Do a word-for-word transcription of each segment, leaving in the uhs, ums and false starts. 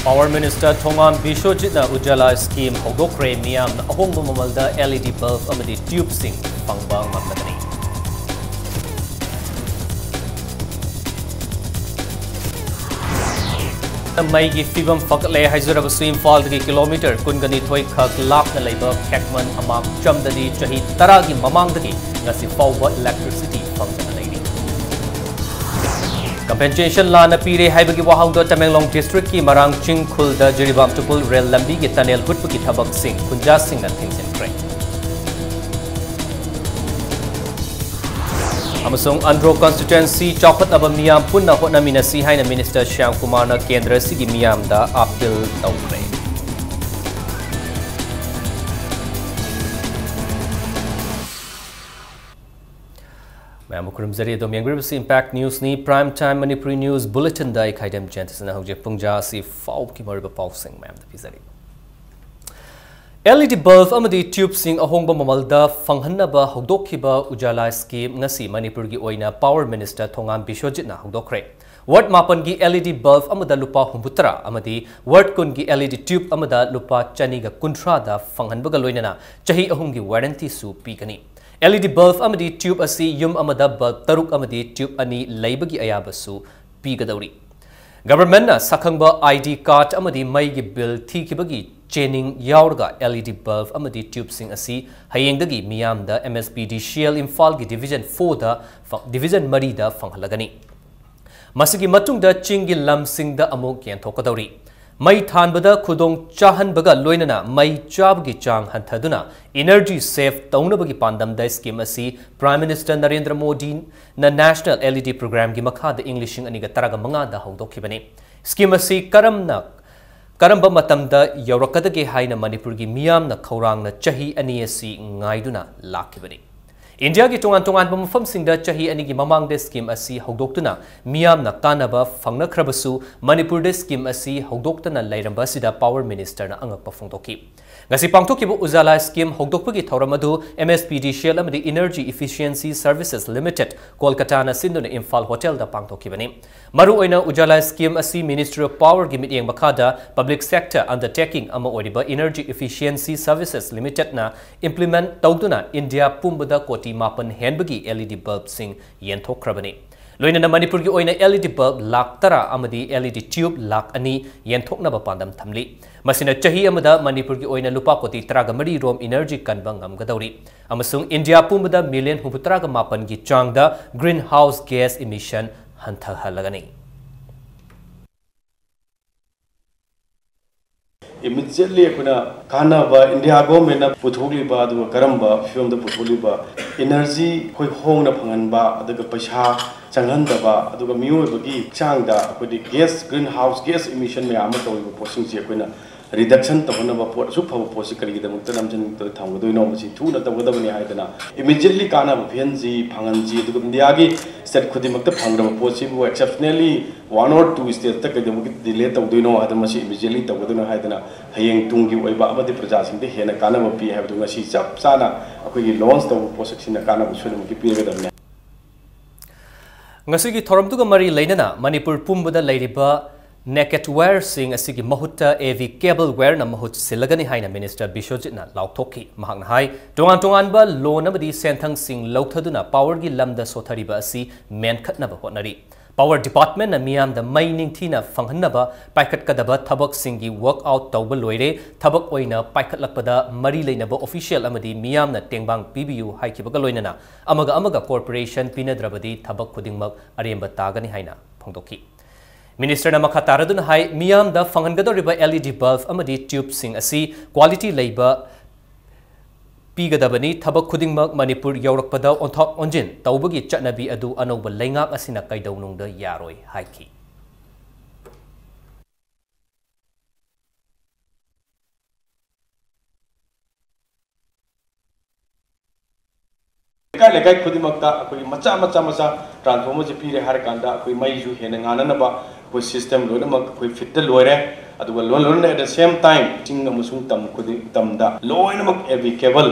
Power Minister ꯊꯣꯉꯥꯝ ꯕꯤꯁ꯭ꯋꯖꯤꯠꯅ Ujjwala scheme ꯍꯧꯗꯣꯛꯈ꯭ꯔꯦ꯫ ꯃꯤꯌꯥꯝꯅ ꯑꯍꯣꯡꯕ ꯃꯃꯜꯗ L E D bulb ꯑꯃꯗꯤ tubeꯁꯤꯡ ꯐꯪꯕ ꯉꯝꯂꯒꯅꯤ꯫ ꯃꯩꯒꯤ ꯐꯤꯕꯝ ꯐꯒꯠꯂꯦ ꯍꯥꯏꯖꯔꯕꯁꯨ ꯏꯝꯐꯥꯜꯗꯒꯤ kilometre ꯀꯨꯟꯒ ꯅꯤꯊꯣꯏ ꯈꯛ ꯂꯥꯞꯅ ꯂꯩꯕ ꯈꯦꯛꯃꯟ ꯑꯃꯥꯛꯆꯝꯗꯗꯤ ꯆꯍꯤ ꯇꯔꯥꯒꯤ ꯃꯃꯥꯡꯗꯒꯤ ꯉꯁꯤ ꯐꯥꯎꯕ electricity ꯐꯪꯗꯅ ꯂꯩꯔꯤ꯫ Compensation ꯂꯥꯟꯅ ꯄꯤꯔꯦ ꯍꯥꯏꯕꯒꯤ ꯋꯥꯍꯪꯗꯣ ꯇꯃꯦꯡꯂꯣꯡ districtꯀꯤ ꯃꯔꯥꯡ ꯆꯤꯡ ꯈꯨꯜꯗ ꯖꯤꯔꯤꯕꯥꯝ ꯇꯨꯄꯨꯜ ꯔꯦꯜ ꯂꯝꯕꯤꯒꯤ tunnel ꯍꯨꯠꯄꯒꯤ ꯊꯕꯛꯁꯤꯡ ꯈꯨꯟꯖꯥꯁꯤꯡꯅ ꯊꯤꯡꯖꯤꯟꯈ꯭ꯔꯦ꯫ ꯑꯃꯁꯨꯡ ꯑꯟꯗ꯭ꯔꯣ constituency ꯆꯥꯎꯈꯠꯅꯕ ꯃꯤꯌꯥꯝ ꯄꯨꯟꯅ ꯍꯣꯠꯅꯃꯤꯟꯅꯁꯤ ꯍꯥꯏꯅ Minister ꯁ꯭ꯌꯥꯝ ꯀꯨꯃꯥꯔꯅ ꯀꯦꯟꯗ꯭ꯔ ꯑꯁꯤꯒꯤ ꯃꯤꯌꯥꯝꯗ appeal ꯇꯧꯈ꯭ꯔꯦ꯫ ꯃꯌꯥꯝꯕꯨ ꯈꯨꯔꯨꯝꯖꯔꯤ꯫ ꯑꯗꯣꯝ ꯌꯦꯡꯕꯤꯔꯤꯕꯁꯤ Impact Newsꯅꯤ꯫ Prime Time Manipuri news bulletinꯗ ꯑꯩ ꯈꯥꯏꯗꯦꯝ ꯖꯌꯟꯇꯁꯤꯅ ꯍꯧꯖꯤꯛ ꯄꯨꯡꯖꯥ ꯑꯁꯤ ꯐꯥꯎꯕꯒꯤ ꯃꯔꯨꯑꯣꯏꯕ ꯄꯥꯎꯁꯤꯡ ꯃꯌꯥꯝꯗ ꯄꯤꯖꯔꯤ꯫ L E D bulb ꯑꯃꯗꯤ tubeꯁꯤꯡ ꯑꯍꯣꯡꯕ ꯃꯃꯜꯗ ꯐꯪꯍꯟꯅꯕ ꯍꯧꯗꯣꯛꯈꯤꯕ ꯎꯖꯥꯂꯥ scheme ꯉꯁꯤ ꯃꯅꯤꯄꯨꯔꯒꯤ ꯑꯣꯏꯅ Power Minister ꯊꯣꯉꯥꯝ ꯕꯤꯁ꯭ꯋꯖꯤꯠꯅ ꯍꯧꯗꯣꯛꯈ꯭ꯔꯦ꯫ Ward ꯃꯥꯄꯟꯒꯤ L E D bulb ꯑꯃꯗ ꯂꯨꯄꯥ ꯍꯨꯝꯐꯨꯇꯔꯥ ꯑꯃꯗꯤ Ward ꯀꯨꯟꯒꯤ L E D tube ꯑꯃꯗ ꯂꯨꯄꯥ ꯆꯅꯤꯒ ꯀꯨꯟꯊ꯭ꯔꯥꯗ ꯐꯪꯍꯟꯕꯒ ꯂꯣꯏꯅꯅ ꯆꯍꯤ ꯑꯍꯨꯝꯒꯤ warrantyꯁꯨ ꯄꯤꯒꯅꯤ꯫ L E D bulb ꯑꯃꯗꯤ tube ꯑꯁꯤ ꯌꯨꯝ ꯑꯃꯗ bulb ꯇꯔꯨꯛ ꯑꯃꯗꯤ tube ꯑꯅꯤ ꯂꯩꯕꯒꯤ ꯑꯌꯥꯕꯁꯨ ꯄꯤꯒꯗꯧꯔꯤ꯫ Governmentꯅ ꯁꯛꯈꯪꯕ I D card ꯑꯃꯗꯤ ꯃꯩꯒꯤ bill ꯊꯤꯈꯤꯕꯒꯤ ꯆꯦꯅꯤꯡ ꯌꯥꯎꯔꯒ L E D bulb ꯑꯃꯗꯤ tubeꯁꯤꯡ ꯑꯁꯤ ꯍꯌꯦꯡꯗꯒꯤ ꯃꯤꯌꯥꯝꯗ M S P D C L ꯏꯝꯐꯥꯜꯒꯤ Division fourꯗ ꯐ-, Division ꯃꯔꯤꯗ ꯐꯪꯍꯜꯂꯒꯅꯤ꯫ ꯃꯁꯤꯒꯤ ꯃꯇꯨꯡꯗ ꯆꯤꯡꯒꯤ ꯂꯝꯁꯤꯡꯗ ꯑꯃꯨꯛ ꯌꯦꯟꯊꯣꯛꯀꯗꯧꯔꯤ꯫ ꯃꯩ ꯊꯥꯟꯕꯗ ꯈꯨꯗꯣꯡ ꯆꯥꯍꯟꯕꯒ ꯂꯣꯏꯅꯅ ꯃꯩ ꯆꯥꯕꯒꯤ ꯆꯥꯡ ꯍꯟꯊꯗꯨꯅ energy save ꯇꯧꯅꯕꯒꯤ ꯄꯥꯟꯗꯝꯗ scheme ꯑꯁꯤ Prime Minister ꯅꯔꯦꯟꯗ꯭ꯔ ꯃꯣꯗꯤꯅ National L E D programꯒꯤ ꯃꯈꯥꯗ ꯏꯪ ꯂꯤꯁꯤꯡ ꯑꯅꯤꯒ ꯇꯔꯥꯃꯉꯥꯗ ꯍꯧꯗꯣꯛꯈꯤꯕꯅꯤ꯫ Scheme ꯑꯁꯤ ꯀꯔꯝꯅ, ꯀꯔꯝꯕ ꯃꯇꯝꯗ ꯌꯧꯔꯛꯀꯗꯒꯦ ꯍꯥꯏꯅ ꯃꯅꯤꯄꯨꯔꯒꯤ ꯃꯤꯌꯥꯝꯅ ꯈꯧꯔꯥꯡꯅ ꯆꯍꯤ ꯑꯅꯤ ꯑꯁꯤ ꯉꯥꯏꯗꯨꯅ ꯂꯥꯛꯈꯤꯕꯅꯤ꯫ ꯏꯟꯗꯤꯌꯥꯒꯤ ꯇꯣꯉꯥꯟ ꯇꯣꯉꯥꯟꯕ ꯃꯐꯝꯁꯤꯡꯗ ꯆꯍꯤ ꯑꯅꯤꯒꯤ ꯃꯃꯥꯡꯗ scheme ꯑꯁꯤ ꯍꯧꯗꯣꯛꯇꯨꯅ ꯃꯤꯌꯥꯝꯅ ꯀꯥꯟꯅꯕ ꯐꯪꯅꯈ꯭ꯔꯕꯁꯨ, ꯃꯅꯤꯄꯨꯔꯗ scheme ꯑꯁꯤ ꯍꯧꯗꯣꯛꯇꯅ ꯂꯩꯔꯝꯕ ꯑꯁꯤꯗ Power Ministerꯅ ꯑꯉꯛꯄ ꯐꯣꯡꯗꯣꯛꯈꯤ꯫ ꯉꯁꯤ ꯄꯥꯡꯊꯣꯛꯈꯤꯕ ꯎꯖꯥꯂꯥ ꯁ꯭ꯀꯤꯝ ꯍꯧꯗꯣꯛꯄꯒꯤ ꯊꯧꯔꯝ ꯑꯗꯨ M S P D C L ꯑꯃꯗꯤ Energy Efficiency Services Limited, ꯀꯣꯜꯀꯇꯥꯅ ꯁꯤꯟꯗꯨꯅ ꯏꯝꯐꯥꯜ ꯍꯣꯇꯦꯜꯗ ꯄꯥꯡꯊꯣꯛꯈꯤꯕꯅꯤ꯫ ꯃꯔꯨꯑꯣꯏꯅ ꯎꯖꯥꯂꯥ ꯁ꯭ꯀꯤꯝ ꯑꯁꯤ Ministry of Powerꯒꯤ ꯃꯤꯠꯌꯦꯡ ꯃꯈꯥꯗ public sector undertaking ꯑꯃ ꯑꯣꯏꯔꯤꯕ Energy Efficiency Services Limitedꯅ implement ꯇꯧꯗꯨꯅ ꯏꯟꯗꯤꯌꯥ ꯄꯨꯝꯕꯗ ꯀꯣꯇꯤ ꯃꯥꯄꯟ ꯍꯦꯟꯕꯒꯤ L E D bulbꯁꯤꯡ ꯌꯦꯟꯊꯣꯛꯈ꯭ꯔꯕꯅꯤ꯫ ꯂꯣꯏꯅꯅ ꯃꯅꯤꯄꯨꯔꯒꯤ ꯑꯣꯏꯅ L E D bulb lakh ꯇꯔꯥ ꯑꯃꯗꯤ L E D tube lakh ꯑꯅꯤ ꯌꯦꯟꯊꯣꯛꯅꯕ ꯄꯥꯟꯗꯝ ꯊꯝꯂꯤ꯫ ꯃꯁꯤꯅ ꯆꯍꯤ ꯑꯃꯗ ꯃꯅꯤꯄꯨꯔꯒꯤ ꯑꯣꯏꯅ ꯂꯨꯄꯥ ꯀꯣꯇꯤ ꯇꯔꯥꯒ ꯃꯔꯤ ꯔꯣꯝ energy ꯀꯟꯕ ꯉꯝꯒꯗꯧꯔꯤ ꯑꯃꯁꯨꯡ ꯏꯟꯗꯤꯌꯥ ꯄꯨꯝꯕꯗ million ꯍꯨꯝꯐꯨꯇꯔꯥꯒ ꯃꯥꯄꯟꯒꯤ ꯆꯥꯡꯗ greenhouse gas emission ꯍꯟꯊꯍꯜꯂꯒꯅꯤ꯫ Immediately ꯑꯩꯈꯣꯏꯅ ꯀꯥꯟꯅꯕ ꯏꯟꯗꯤꯌꯥ ꯒꯣꯔꯃꯦꯟꯅ ꯄꯨꯊꯣꯛꯂꯤꯕ, ꯑꯗꯨꯒ ꯀꯔꯝꯕ ꯐꯤꯕꯝꯗ ꯄꯨꯊꯣꯛꯂꯤꯕ, energy ꯑꯩꯈꯣꯏ ꯍꯣꯡꯅ ꯐꯪꯍꯟꯕ, ꯑꯗꯨꯒ ꯄꯩꯁꯥ ꯆꯪꯍꯟꯗꯕ, ꯑꯗꯨꯒ ꯃꯤꯑꯣꯏꯕꯒꯤ ꯍꯛꯆꯥꯡꯗ ꯑꯩꯈꯣꯏꯗꯤ gas, greenhouse gas emission ꯃꯌꯥꯝ ꯑꯃ ꯇꯧꯔꯤꯕ ꯄꯣꯠꯁꯤꯡꯁꯤ ꯑꯩꯈꯣꯏꯅ reduction ꯇꯧꯍꯟꯅꯕ ꯄꯣꯠ ꯑꯁꯨꯛ ꯐꯕ ꯄꯣꯠꯁꯤ ꯀꯔꯤꯒꯤꯗꯃꯛꯇ ꯅꯝꯁꯤꯟꯗꯨꯅ ꯊꯝꯒꯗꯣꯏꯅꯣ? ꯃꯁꯤ ꯊꯨꯅ ꯇꯧꯒꯗꯕꯅꯤ ꯍꯥꯏꯗꯅ immediately ꯀꯥꯟꯅꯕ ꯄꯤꯍꯟꯁꯤ, ꯐꯪꯍꯟꯁꯤ꯫ ꯑꯗꯨꯒ ꯏꯟꯗꯤꯌꯥꯒꯤ state ꯈꯨꯗꯤꯡꯃꯛꯇ ꯐꯪꯗ꯭ꯔꯕ ꯄꯣꯠꯁꯤꯕꯨ exceptionally one or two stateꯇ ꯀꯩꯗꯧꯕꯒꯤ delay ꯇꯧꯗꯣꯏꯅꯣ ꯍꯥꯏꯗꯅ, ꯃꯁꯤ immediately ꯇꯧꯒꯗꯣꯏꯅꯣ ꯍꯥꯏꯗꯅ ꯍꯌꯦꯡ ꯇꯨꯡꯒꯤ ꯑꯣꯏꯕ ꯑꯃꯗꯤ ꯄ꯭ꯔꯖꯥꯁꯤꯡꯗ ꯍꯦꯟꯅ ꯀꯥꯟꯅꯕ ꯄꯤ ꯍꯥꯏꯕꯗꯨ ꯉꯁꯤ ꯆꯞ ꯆꯥꯅ ꯑꯩꯈꯣꯏꯒꯤ launch ꯇꯧꯕ ꯄꯣꯠꯁꯛꯁꯤꯅ ꯀꯥꯟꯅꯕ ꯁꯣꯏꯗꯅꯃꯛꯀꯤ ꯄꯤꯔꯒꯗꯕꯅꯤ꯫ ꯉꯁꯤꯒꯤ ꯊꯧꯔꯝꯗꯨꯒ ꯃꯔꯤ ꯂꯩꯅꯅ ꯃꯅꯤꯄꯨꯔ ꯄꯨꯝꯕꯗ ꯂꯩꯔꯤꯕ naked wireꯁꯤꯡ ꯑꯁꯤꯒꯤ ꯃꯍꯨꯠꯇ A V cable wireꯅ ꯃꯍꯨꯠ ꯁꯤꯜꯂꯒꯅꯤ ꯍꯥꯏꯅ Minister ꯕꯤꯁ꯭ꯋꯖꯤꯠꯅ ꯂꯥꯎꯊꯣꯛꯈꯤ꯫ ꯃꯍꯥꯛꯅ ꯍꯥꯏ, ꯇꯣꯉꯥꯟ ꯇꯣꯉꯥꯟꯕ loan ꯑꯃꯗꯤ ꯁꯦꯟꯊꯪꯁꯤꯡ ꯂꯧꯊꯗꯨꯅ powerꯒꯤ ꯂꯝꯗ ꯁꯣꯊꯔꯤꯕ ꯑꯁꯤ ꯃꯦꯟꯈꯠꯅꯕ ꯍꯣꯠꯅꯔꯤ꯫ Power departmentꯅ ꯃꯤꯌꯥꯝꯗ ꯃꯩ ꯅꯤꯡꯊꯤꯅ ꯐꯪꯍꯟꯅꯕ ꯄꯥꯏꯈꯠꯀꯗꯕ ꯊꯕꯛꯁꯤꯡꯒꯤ work out ꯇꯧꯕ ꯂꯣꯏꯔꯦ꯫ ꯊꯕꯛ ꯑꯣꯏꯅ ꯄꯥꯏꯈꯠꯂꯛꯄꯗ ꯃꯔꯤ ꯂꯩꯅꯕ official ꯑꯃꯗꯤ ꯃꯤꯌꯥꯝꯅ ꯇꯦꯡꯕꯥꯡ ꯄꯤꯕꯤꯌꯨ ꯍꯥꯏꯈꯤꯕꯒ ꯂꯣꯏꯅꯅ ꯑꯃꯒ ꯑꯃꯒ cooperation ꯄꯤꯅꯗ꯭ꯔꯕꯗꯤ ꯊꯕꯛ ꯈꯨꯗꯤꯡꯃꯛ ꯑꯔꯦꯝꯕ ꯇꯥꯒꯅꯤ ꯍꯥꯏꯅ ꯐꯣꯡꯗꯣꯛꯈꯤ꯫ Ministerꯅ ꯃꯈꯥ ꯇꯥꯔꯗꯨꯅ ꯍꯥꯏ, ꯃꯤꯌꯥꯝꯗ ꯐꯪꯍꯟꯒꯗꯧꯔꯤꯕ L E D bulb ꯑꯃꯗꯤ tubeꯁꯤꯡ ꯑꯁꯤ quality ꯂꯩꯕ ꯄꯤꯒꯗꯕꯅꯤ꯫ ꯊꯕꯛ ꯈꯨꯗꯤꯡꯃꯛ ꯃꯅꯤꯄꯨꯔ ꯌꯧꯔꯛꯄꯗ ꯑꯣꯟꯊꯣꯛ ꯑꯣꯟꯖꯤꯟ ꯇꯧꯕꯒꯤ ꯆꯠꯅꯕꯤ ꯑꯗꯨ ꯑꯅꯧꯕ ꯂꯩꯉꯥꯛ ꯑꯁꯤꯅ ꯀꯩꯗꯧꯅꯨꯡꯗ ꯌꯥꯔꯣꯏ ꯍꯥꯏꯈꯤ꯫ ꯂꯩꯀꯥꯏ ꯂꯩꯀꯥꯏ ꯈꯨꯗꯤꯡꯃꯛꯇ ꯑꯩꯈꯣꯏꯒꯤ ꯃꯆꯥ ꯃꯆꯥ ꯃꯆꯥ transformerꯁꯦ ꯄꯤꯔꯦ ꯍꯥꯏꯔꯀꯥꯟꯗ ꯑꯩꯈꯣꯏ ꯃꯩꯁꯨ ꯍꯦꯟꯅ ꯉꯥꯟꯅꯅꯕ ꯑꯩꯈꯣꯏ system ꯂꯣꯏꯅꯃꯛ ꯑꯩꯈꯣꯏ fit ꯇ ꯂꯣꯏꯔꯦ꯫ ꯑꯗꯨꯒ ꯂꯣꯏ ꯂꯣꯏꯅ at the same time ꯆꯤꯡ ꯑꯃꯁꯨꯡ ꯇꯝ ꯈꯨꯗꯤꯡ ꯇꯝꯗ ꯂꯣꯏꯅꯃꯛ every cable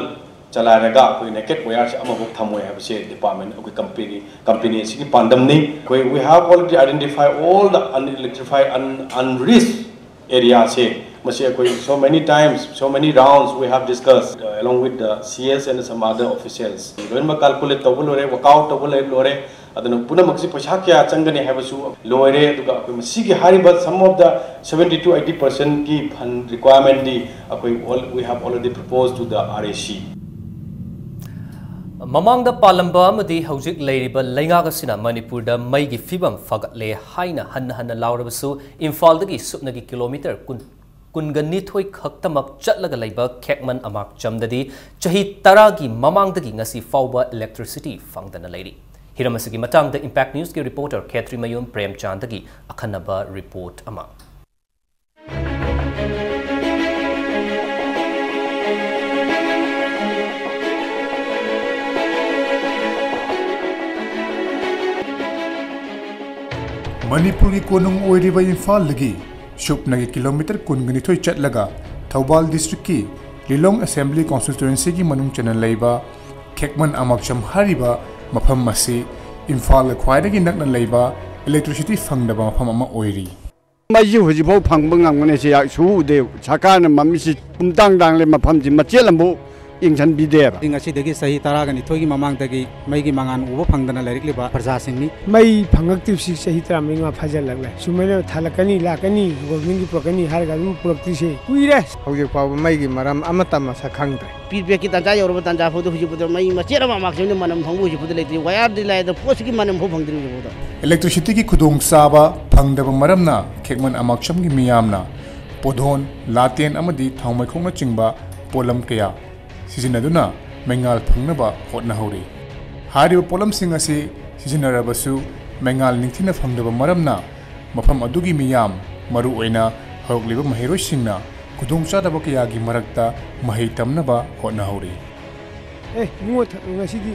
ꯆꯂꯥꯏꯔꯒ ꯑꯩꯈꯣꯏ naked wire ꯁꯦ ꯑꯃꯐꯥꯎ ꯊꯝꯃꯣꯏ ꯍꯥꯏꯕꯁꯦ department, ꯑꯩꯈꯣꯏ company, company ꯑꯁꯤꯒꯤ ꯄꯥꯟꯗꯝꯅꯤ꯫ ꯑꯩꯈꯣꯏ we have already identified all the unelectrified, un unreached area ꯁꯦ꯫ ꯃꯁꯤ ꯑꯩꯈꯣꯏ so many times, so many rounds we have discussed, uh, along with the C S and some other officials꯫ ꯂꯣꯏꯅꯃꯛ calculate ꯇꯧꯕ ꯂꯣꯏꯔꯦ, work out ꯇꯧꯕ ꯂꯣꯏꯔꯦ꯫ ꯑꯗꯨꯅ ꯄꯨꯝꯅꯃꯛꯁꯤ ꯄꯩꯁꯥ ꯀꯌꯥ ꯆꯪꯒꯅꯤ ꯍꯥꯏꯕꯁꯨ ꯂꯣꯏꯔꯦ꯫ ꯑꯗꯨꯒ ꯑꯩꯈꯣꯏ ꯃꯁꯤꯒꯤ ꯍꯥꯏꯔꯤꯕ sum of the seventy to eighty percent ꯀꯤ fund requirement ꯗꯤ ꯑꯩꯈꯣꯏ all, we have already proposed to the R A C꯫ ꯃꯃꯥꯡꯗ ꯄꯥꯜꯂꯝꯕ ꯑꯃꯗꯤ ꯍꯧꯖꯤꯛ ꯂꯩꯔꯤꯕ ꯂꯩꯉꯥꯛ ꯑꯁꯤꯅ ꯃꯅꯤꯄꯨꯔꯗ ꯃꯩꯒꯤ ꯐꯤꯕꯝ ꯐꯒꯠꯂꯦ ꯍꯥꯏꯅ ꯍꯟꯅ ꯍꯟꯅ ꯂꯥꯎꯔꯕꯁꯨ, ꯏꯝꯐꯥꯜꯗꯒꯤ ꯁꯨꯞꯅꯒꯤ ꯀꯤꯂꯣꯃꯤꯇꯔ ꯀꯨꯟ, ꯀꯨꯟꯒ ꯅꯤꯊꯣꯏ ꯈꯛꯇꯃꯛ ꯆꯠꯂꯒ ꯂꯩꯕ ꯈꯦꯛꯃꯟ ꯑꯃꯥꯛꯆꯝꯗꯗꯤ ꯆꯍꯤ ꯇꯔꯥꯒꯤ ꯃꯃꯥꯡꯗꯒꯤ ꯉꯁꯤ ꯐꯥꯎꯕ electricity ꯐꯪꯗꯅ ꯂꯩꯔꯤ꯫ ꯍꯤꯔꯝ ꯑꯁꯤꯒꯤ ꯃꯇꯥꯡꯗ Impact News ꯀꯤ reporter ꯈꯦꯇ꯭ꯔꯤꯃꯌꯨꯝ ꯄ꯭ꯔꯦꯝꯆꯥꯟꯗꯒꯤ ꯑꯈꯟꯅꯕ report ꯑꯃ꯫ ꯃꯅꯤꯄꯨꯔꯒꯤ ꯀꯣꯅꯨꯡ ꯑꯣꯏꯔꯤꯕ ꯏꯝꯐꯥꯜꯗꯒꯤ ꯁꯨꯞꯅꯒꯤ ꯀꯤꯂꯣꯃꯤꯇꯔ ꯀꯨꯟꯒ ꯅꯤꯊꯣꯏ ꯆꯠꯂꯒ ꯊꯧꯕꯥꯜ district ꯀꯤ ꯂꯤꯂꯣꯡ assembly constituency ꯒꯤ ꯃꯅꯨꯡ ꯆꯟꯅ ꯂꯩꯕ ꯈꯦꯛꯃꯟ ꯑꯃꯥꯛꯆꯝ ꯍꯥꯏꯔꯤꯕ ꯃꯐꯝ ꯑꯁꯤ ꯏꯝꯐꯥꯜꯒ ꯈ꯭ꯋꯥꯏꯗꯒꯤ ꯅꯛꯅ ꯂꯩꯕ electricity ꯐꯪꯗꯕ ꯃꯐꯝ ꯑꯃ ꯑꯣꯏꯔꯤ꯫ ꯃꯩꯁꯤ ꯍꯧꯖꯤꯛꯐꯥꯎ ꯐꯪꯕ ꯉꯝꯒꯅꯤ ꯁꯤ ꯁꯨ ꯎꯗꯦ꯫ ꯁꯔꯀꯥꯔꯅ ꯃꯃꯤꯁꯤ ꯄꯨꯡꯇꯥꯡ ꯇꯥꯡꯂꯦ, ꯃꯐꯝꯁꯤ ꯃꯆꯦꯠ ꯑꯃꯐꯥꯎ ꯌꯦꯡꯁꯤꯟꯕꯤꯗꯦꯕ꯫ ꯉꯁꯤꯗꯒꯤ ꯆꯍꯤ ꯇꯔꯥꯒ ꯅꯤꯊꯣꯏꯒꯤ ꯃꯃꯥꯡꯗꯒꯤ ꯃꯩꯒꯤ ꯃꯉꯥꯜ ꯎꯕ ꯐꯪꯗꯅ ꯂꯩꯔꯛꯂꯤꯕ ꯄ꯭ꯔꯖꯥꯁꯤꯡꯅꯤ꯫ ꯃꯩ ꯐꯪꯉꯛꯇ꯭ꯔꯤꯕꯁꯤ ꯆꯍꯤ ꯇꯔꯥꯃꯔꯤ ꯃꯉꯥ ꯐꯥꯖꯤꯜꯂꯛꯂꯦ꯫ ꯁꯨꯃꯥꯏꯅ ꯊꯥꯜꯂꯛꯀꯅꯤ, ꯂꯥꯛꯀꯅꯤ, government ꯀꯤ ꯄꯨꯔꯛꯀꯅꯤ ꯍꯥꯏꯔꯒ ꯑꯗꯨꯝ ꯄꯨꯔꯛꯇ꯭ꯔꯤꯁꯦ ꯀꯨꯏꯔꯦ꯫ ꯍꯧꯖꯤꯛ ꯐꯥꯎꯕ ꯃꯩꯒꯤ ꯃꯔꯝ ꯑꯃꯠꯇ ꯃꯁꯛ ꯈꯪꯗ꯭ꯔꯦ꯫ Feedback ꯀꯤ ꯇꯥꯟꯖꯥ ꯌꯧꯔꯕ ꯇꯥꯟꯖꯥ ꯐꯥꯎꯗ ꯍꯧꯖꯤꯛ ꯐꯥꯎꯗ ꯃꯩ ꯃꯆꯦꯠ ꯑꯃ ꯑꯃꯥꯛꯆꯝꯗ ꯃꯅꯝ ꯐꯪꯕ ꯍꯧꯖꯤꯛ ꯐꯥꯎꯗ ꯂꯩꯇ꯭ꯔꯤ꯫ Wire ꯗꯤ ꯂꯥꯏꯗ, post ꯀꯤ ꯃꯅꯝ ꯐꯥꯎ ꯐꯪꯗ꯭ꯔꯤ ꯍꯧꯖꯤꯛ ꯐꯥꯎꯗ꯫ Electricity ꯒꯤ ꯈꯨꯗꯣꯡꯆꯥꯕ ꯐꯪꯗꯕ ꯃꯔꯝꯅ ꯈꯦꯛꯃꯟ ꯑꯃꯥꯛꯆꯝꯒꯤ ꯃꯤꯌꯥꯝꯅ ꯄꯣꯗꯣꯟ, ꯂꯥꯇꯦꯟ ꯑꯃꯗꯤ ꯊꯥꯎ ꯃꯩꯈꯣꯛꯅꯆꯤꯡꯕ ꯄꯣꯠꯂꯝ ꯀꯌꯥ ꯁꯤꯖꯤꯟꯅꯗꯨꯅ ꯃꯩꯉꯥꯜ ꯐꯪꯅꯕ ꯍꯣꯠꯅꯍꯧꯔꯤ꯫ ꯍꯥꯏꯔꯤꯕ ꯄꯣꯠꯂꯝꯁꯤꯡ ꯑꯁꯤ ꯁꯤꯖꯤꯟꯅꯔꯕꯁꯨ ꯃꯩꯉꯥꯜ ꯅꯤꯡꯊꯤꯅ ꯐꯪꯗꯕ ꯃꯔꯝꯅ ꯃꯐꯝ ꯑꯗꯨꯒꯤ ꯃꯤꯌꯥꯝ, ꯃꯔꯨꯑꯣꯏꯅ ꯍꯧꯔꯛꯂꯤꯕ ꯃꯍꯩꯔꯣꯏꯁꯤꯡꯅ ꯈꯨꯗꯣꯡꯆꯥꯗꯕ ꯀꯌꯥꯒꯤ ꯃꯔꯛꯇ ꯃꯍꯩ ꯇꯝꯅꯕ ꯍꯣꯠꯅꯍꯧꯔꯤ꯫ ꯑꯦ ꯏꯕꯨꯡꯉꯣ, ꯊ- ꯉꯁꯤꯗꯤ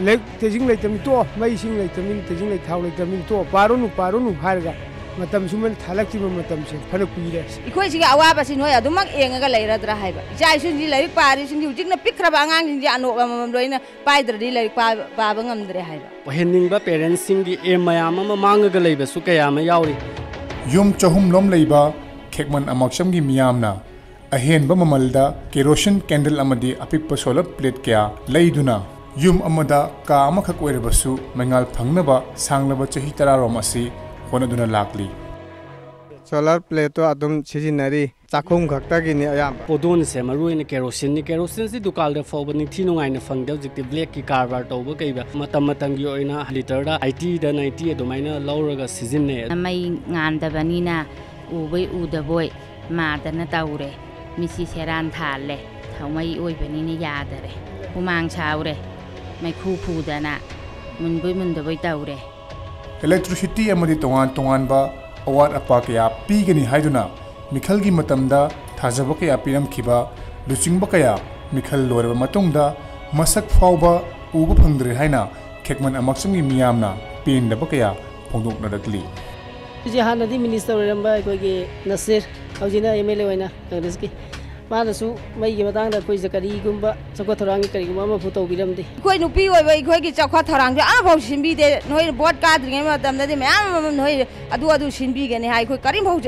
ꯂꯥꯏꯔꯤꯛ ꯇꯦꯖꯤꯡ ꯂꯩꯇꯕꯅꯤ ꯇꯣꯛꯑꯣ, ꯃꯩ ꯏꯁꯤꯡ ꯂꯩꯇꯕꯅꯤ, ꯇꯦꯖꯤꯡ ꯂꯩ ꯊꯥꯎ ꯂꯩꯇꯕꯅꯤ ꯇꯣꯛꯑꯣ, ꯄꯥꯔꯨꯅꯨ ꯄꯥꯔꯨꯅꯨ ꯍꯥꯏꯔꯒ ꯃꯇꯝ ꯁꯨꯃꯥꯏꯅ ꯊꯥꯂꯛꯇ꯭ꯔꯤꯕ ꯃꯇꯝꯁꯦ ꯐꯅ ꯀꯨꯏꯔꯦ꯫ ꯑꯩꯈꯣꯏꯁꯤꯒꯤ ꯑꯋꯥꯕꯁꯤ ꯅꯣꯏ ꯑꯗꯨꯃꯛ ꯌꯦꯡꯉꯒ ꯂꯩꯔꯗ꯭ꯔꯥ ꯍꯥꯏꯕ꯫ ꯏꯆꯥ ꯏꯁꯨꯁꯤꯡꯁꯤ ꯂꯥꯏꯔꯤꯛ ꯄꯥꯔꯤꯁꯤꯡꯁꯤ ꯍꯧꯖꯤꯛꯅ ꯄꯤꯛꯈ꯭ꯔꯕ ꯑꯉꯥꯡꯁꯤꯡꯁꯤ ꯑꯅꯣꯞ ꯑꯃꯃꯝ ꯂꯣꯏꯅ ꯄꯥꯏꯗ꯭ꯔꯗꯤ ꯂꯥꯏꯔꯤꯛ ꯄꯥꯕ ꯉꯝꯗ꯭ꯔꯦ ꯍꯥꯏꯕ꯫ ꯑꯣꯏꯍꯟꯅꯤꯡꯕ ꯄꯦꯔꯦꯟꯁꯁꯤꯡꯒꯤ ꯑꯦꯝ ꯃꯌꯥꯝ ꯑꯃ ꯃꯥꯡꯉꯒ ꯂꯩꯕꯁꯨ ꯀꯌꯥ ꯑꯃ ꯌꯥꯎꯔꯤ꯫ ꯌꯨꯝ ꯆꯍꯨꯝ ꯂꯣꯝ ꯂꯩꯕ ꯈꯦꯛꯃꯟ ꯑꯃꯛꯁꯝꯒꯤ ꯃꯤꯌꯥꯝꯅ ꯑꯍꯦꯟꯕ ꯃꯃꯜꯗ ꯀꯦꯔꯣꯁꯤꯟ ꯀꯦꯟꯗꯜ ꯑꯃꯗꯤ ꯑꯄꯤꯛꯄ ꯁꯣꯂꯔ ꯄ꯭ꯂꯦꯠ ꯀꯌꯥ ꯂꯩꯗꯨꯅ ꯌꯨꯝ ꯑꯃꯗ ꯀꯥ ꯑꯃꯈꯛ ꯑꯣꯏꯔꯕꯁꯨ ꯃꯩꯉꯥꯜ ꯐꯪꯅꯕ ꯁꯥꯡꯂꯕ ꯆꯍꯤ ꯇꯔꯥꯔꯣꯝ ꯑꯁꯤ ꯍꯣꯠꯅꯗꯨꯅ ꯂꯥꯛꯂꯤ꯫ ꯁꯣꯂꯔ ꯄ꯭ꯂꯦꯠꯇꯣ ꯑꯗꯨꯝ ꯁꯤꯖꯤꯟꯅꯔꯤ꯫ ꯆꯥꯛꯈꯨꯝ ꯈꯛꯇꯒꯤꯅꯤ ꯑꯌꯥꯝꯕ꯫ ꯄꯣꯗꯣꯟꯁꯦ ꯃꯔꯨ ꯑꯣꯏꯅ ꯀꯦꯔꯣꯁꯤꯟꯅꯤ꯫ ꯀꯦꯔꯣꯁꯤꯟꯁꯤ ꯗꯨꯀꯥꯟꯗ ꯐꯥꯎꯕ ꯅꯤꯡꯊꯤ ꯅꯨꯡꯉꯥꯏꯅ ꯐꯪꯗꯦ꯫ ꯍꯧꯖꯤꯛꯇꯤ ꯕ꯭ꯂꯦꯛꯀꯤ ꯀꯔꯕꯥꯔ ꯇꯧꯕ ꯀꯩꯗ ꯃꯇꯝ ꯃꯇꯝꯒꯤ ꯑꯣꯏꯅ ꯂꯤꯇꯔꯗ ꯑꯩꯠꯇꯤꯗ ꯅꯥꯏꯟꯇꯤ ꯑꯗꯨꯃꯥꯏꯅ ꯂꯧꯔꯒ ꯁꯤꯖꯤꯟꯅꯩ꯫ ꯃꯩ ꯉꯥꯟꯗꯕꯅꯤꯅ ꯎꯕꯣꯏ ꯎꯗꯕꯣꯏ ꯃꯥꯗꯅ ꯇꯧꯔꯦ꯫ ꯃꯤꯠꯁꯤ ꯁꯦꯔꯥꯟ ꯊꯥꯜꯂꯦ꯫ ꯊꯥꯎꯃꯩ ꯑꯣꯏꯕꯅꯤꯅ ꯌꯥꯗꯔꯦ꯫ ꯍꯨꯃꯥꯡ ꯁꯥꯎꯔꯦ꯫ ꯃꯩꯈꯨ ꯐꯨꯗꯅ ꯃꯨꯟꯕꯣꯏ ꯃꯨꯟꯗꯕꯣꯏ ꯇꯧꯔꯦ꯫ ꯏꯂꯦꯛꯇ꯭ꯔꯤꯁꯤꯇꯤ ꯑꯃꯗꯤ ꯇꯣꯉꯥꯟ ꯇꯣꯉꯥꯟꯕ ꯑꯋꯥꯠ ꯑꯄꯥ ꯀꯌꯥ ꯄꯤꯒꯅꯤ ꯍꯥꯏꯗꯨꯅ ꯃꯤꯈꯜꯒꯤ ꯃꯇꯝꯗ ꯊꯥꯖꯕ ꯀꯌꯥ ꯄꯤꯔꯝꯈꯤꯕ ꯂꯨꯆꯤꯡꯕ ꯀꯌꯥ ꯃꯤꯈꯜ ꯂꯣꯏꯔꯕ ꯃꯇꯨꯡꯗ ꯃꯁꯛ ꯐꯥꯎꯕ ꯎꯕ ꯐꯪꯗ꯭ꯔꯦ ꯍꯥꯏꯅ ꯈꯦꯛꯃꯟ ꯑꯃꯛꯁꯝꯒꯤ ꯃꯤꯌꯥꯝꯅ ꯄꯦꯟꯗꯕ ꯀꯌꯥ ꯐꯣꯡꯗꯣꯛꯅꯔꯛꯂꯤ꯫ ꯍꯧꯖꯤꯛ ꯍꯥꯟꯅꯗꯤ ꯃꯤꯅꯤꯁꯇꯔ ꯑꯣꯏꯔꯝꯕ ꯑꯩꯈꯣꯏꯒꯤ ꯅꯁꯤꯔ, ꯍꯧꯖꯤꯛꯅ ꯑꯦꯝ ꯑꯦꯜ ꯑꯦ ꯑꯣꯏꯅ ꯀꯪꯒ꯭ꯔꯦꯁꯀꯤ, ꯃꯥꯅꯁꯨ ꯃꯩꯒꯤ ꯃꯇꯥꯡꯗ ꯑꯩꯈꯣꯏꯁꯦ ꯀꯔꯤꯒꯨꯝꯕ ꯆꯥꯎꯈꯠ ꯊꯧꯔꯥꯡꯒꯤ ꯀꯔꯤꯒꯨꯝꯕ ꯑꯃꯐꯥꯎ ꯇꯧꯕꯤꯔꯝꯗꯦ꯫ ꯑꯩꯈꯣꯏ ꯅꯨꯄꯤ ꯑꯣꯏꯕ ꯑꯩꯈꯣꯏꯒꯤ ꯆꯥꯎꯈꯠ ꯊꯧꯔꯥꯡꯁꯦ ꯑꯃꯐꯥꯎ ꯁꯤꯟꯕꯤꯗꯦ꯫ ꯅꯣꯏ ꯚꯣꯠ ꯀꯥꯗ꯭ꯔꯤꯉꯩ ꯃꯇꯝꯗꯗꯤ ꯃꯌꯥꯝ ꯑꯃ ꯅꯣꯏ ꯑꯗꯨ ꯑꯗꯨ ꯁꯤꯟꯕꯤꯒꯅꯤ ꯍꯥꯏ, ꯑꯩꯈꯣꯏ ꯀꯔꯤꯝꯐꯥꯎ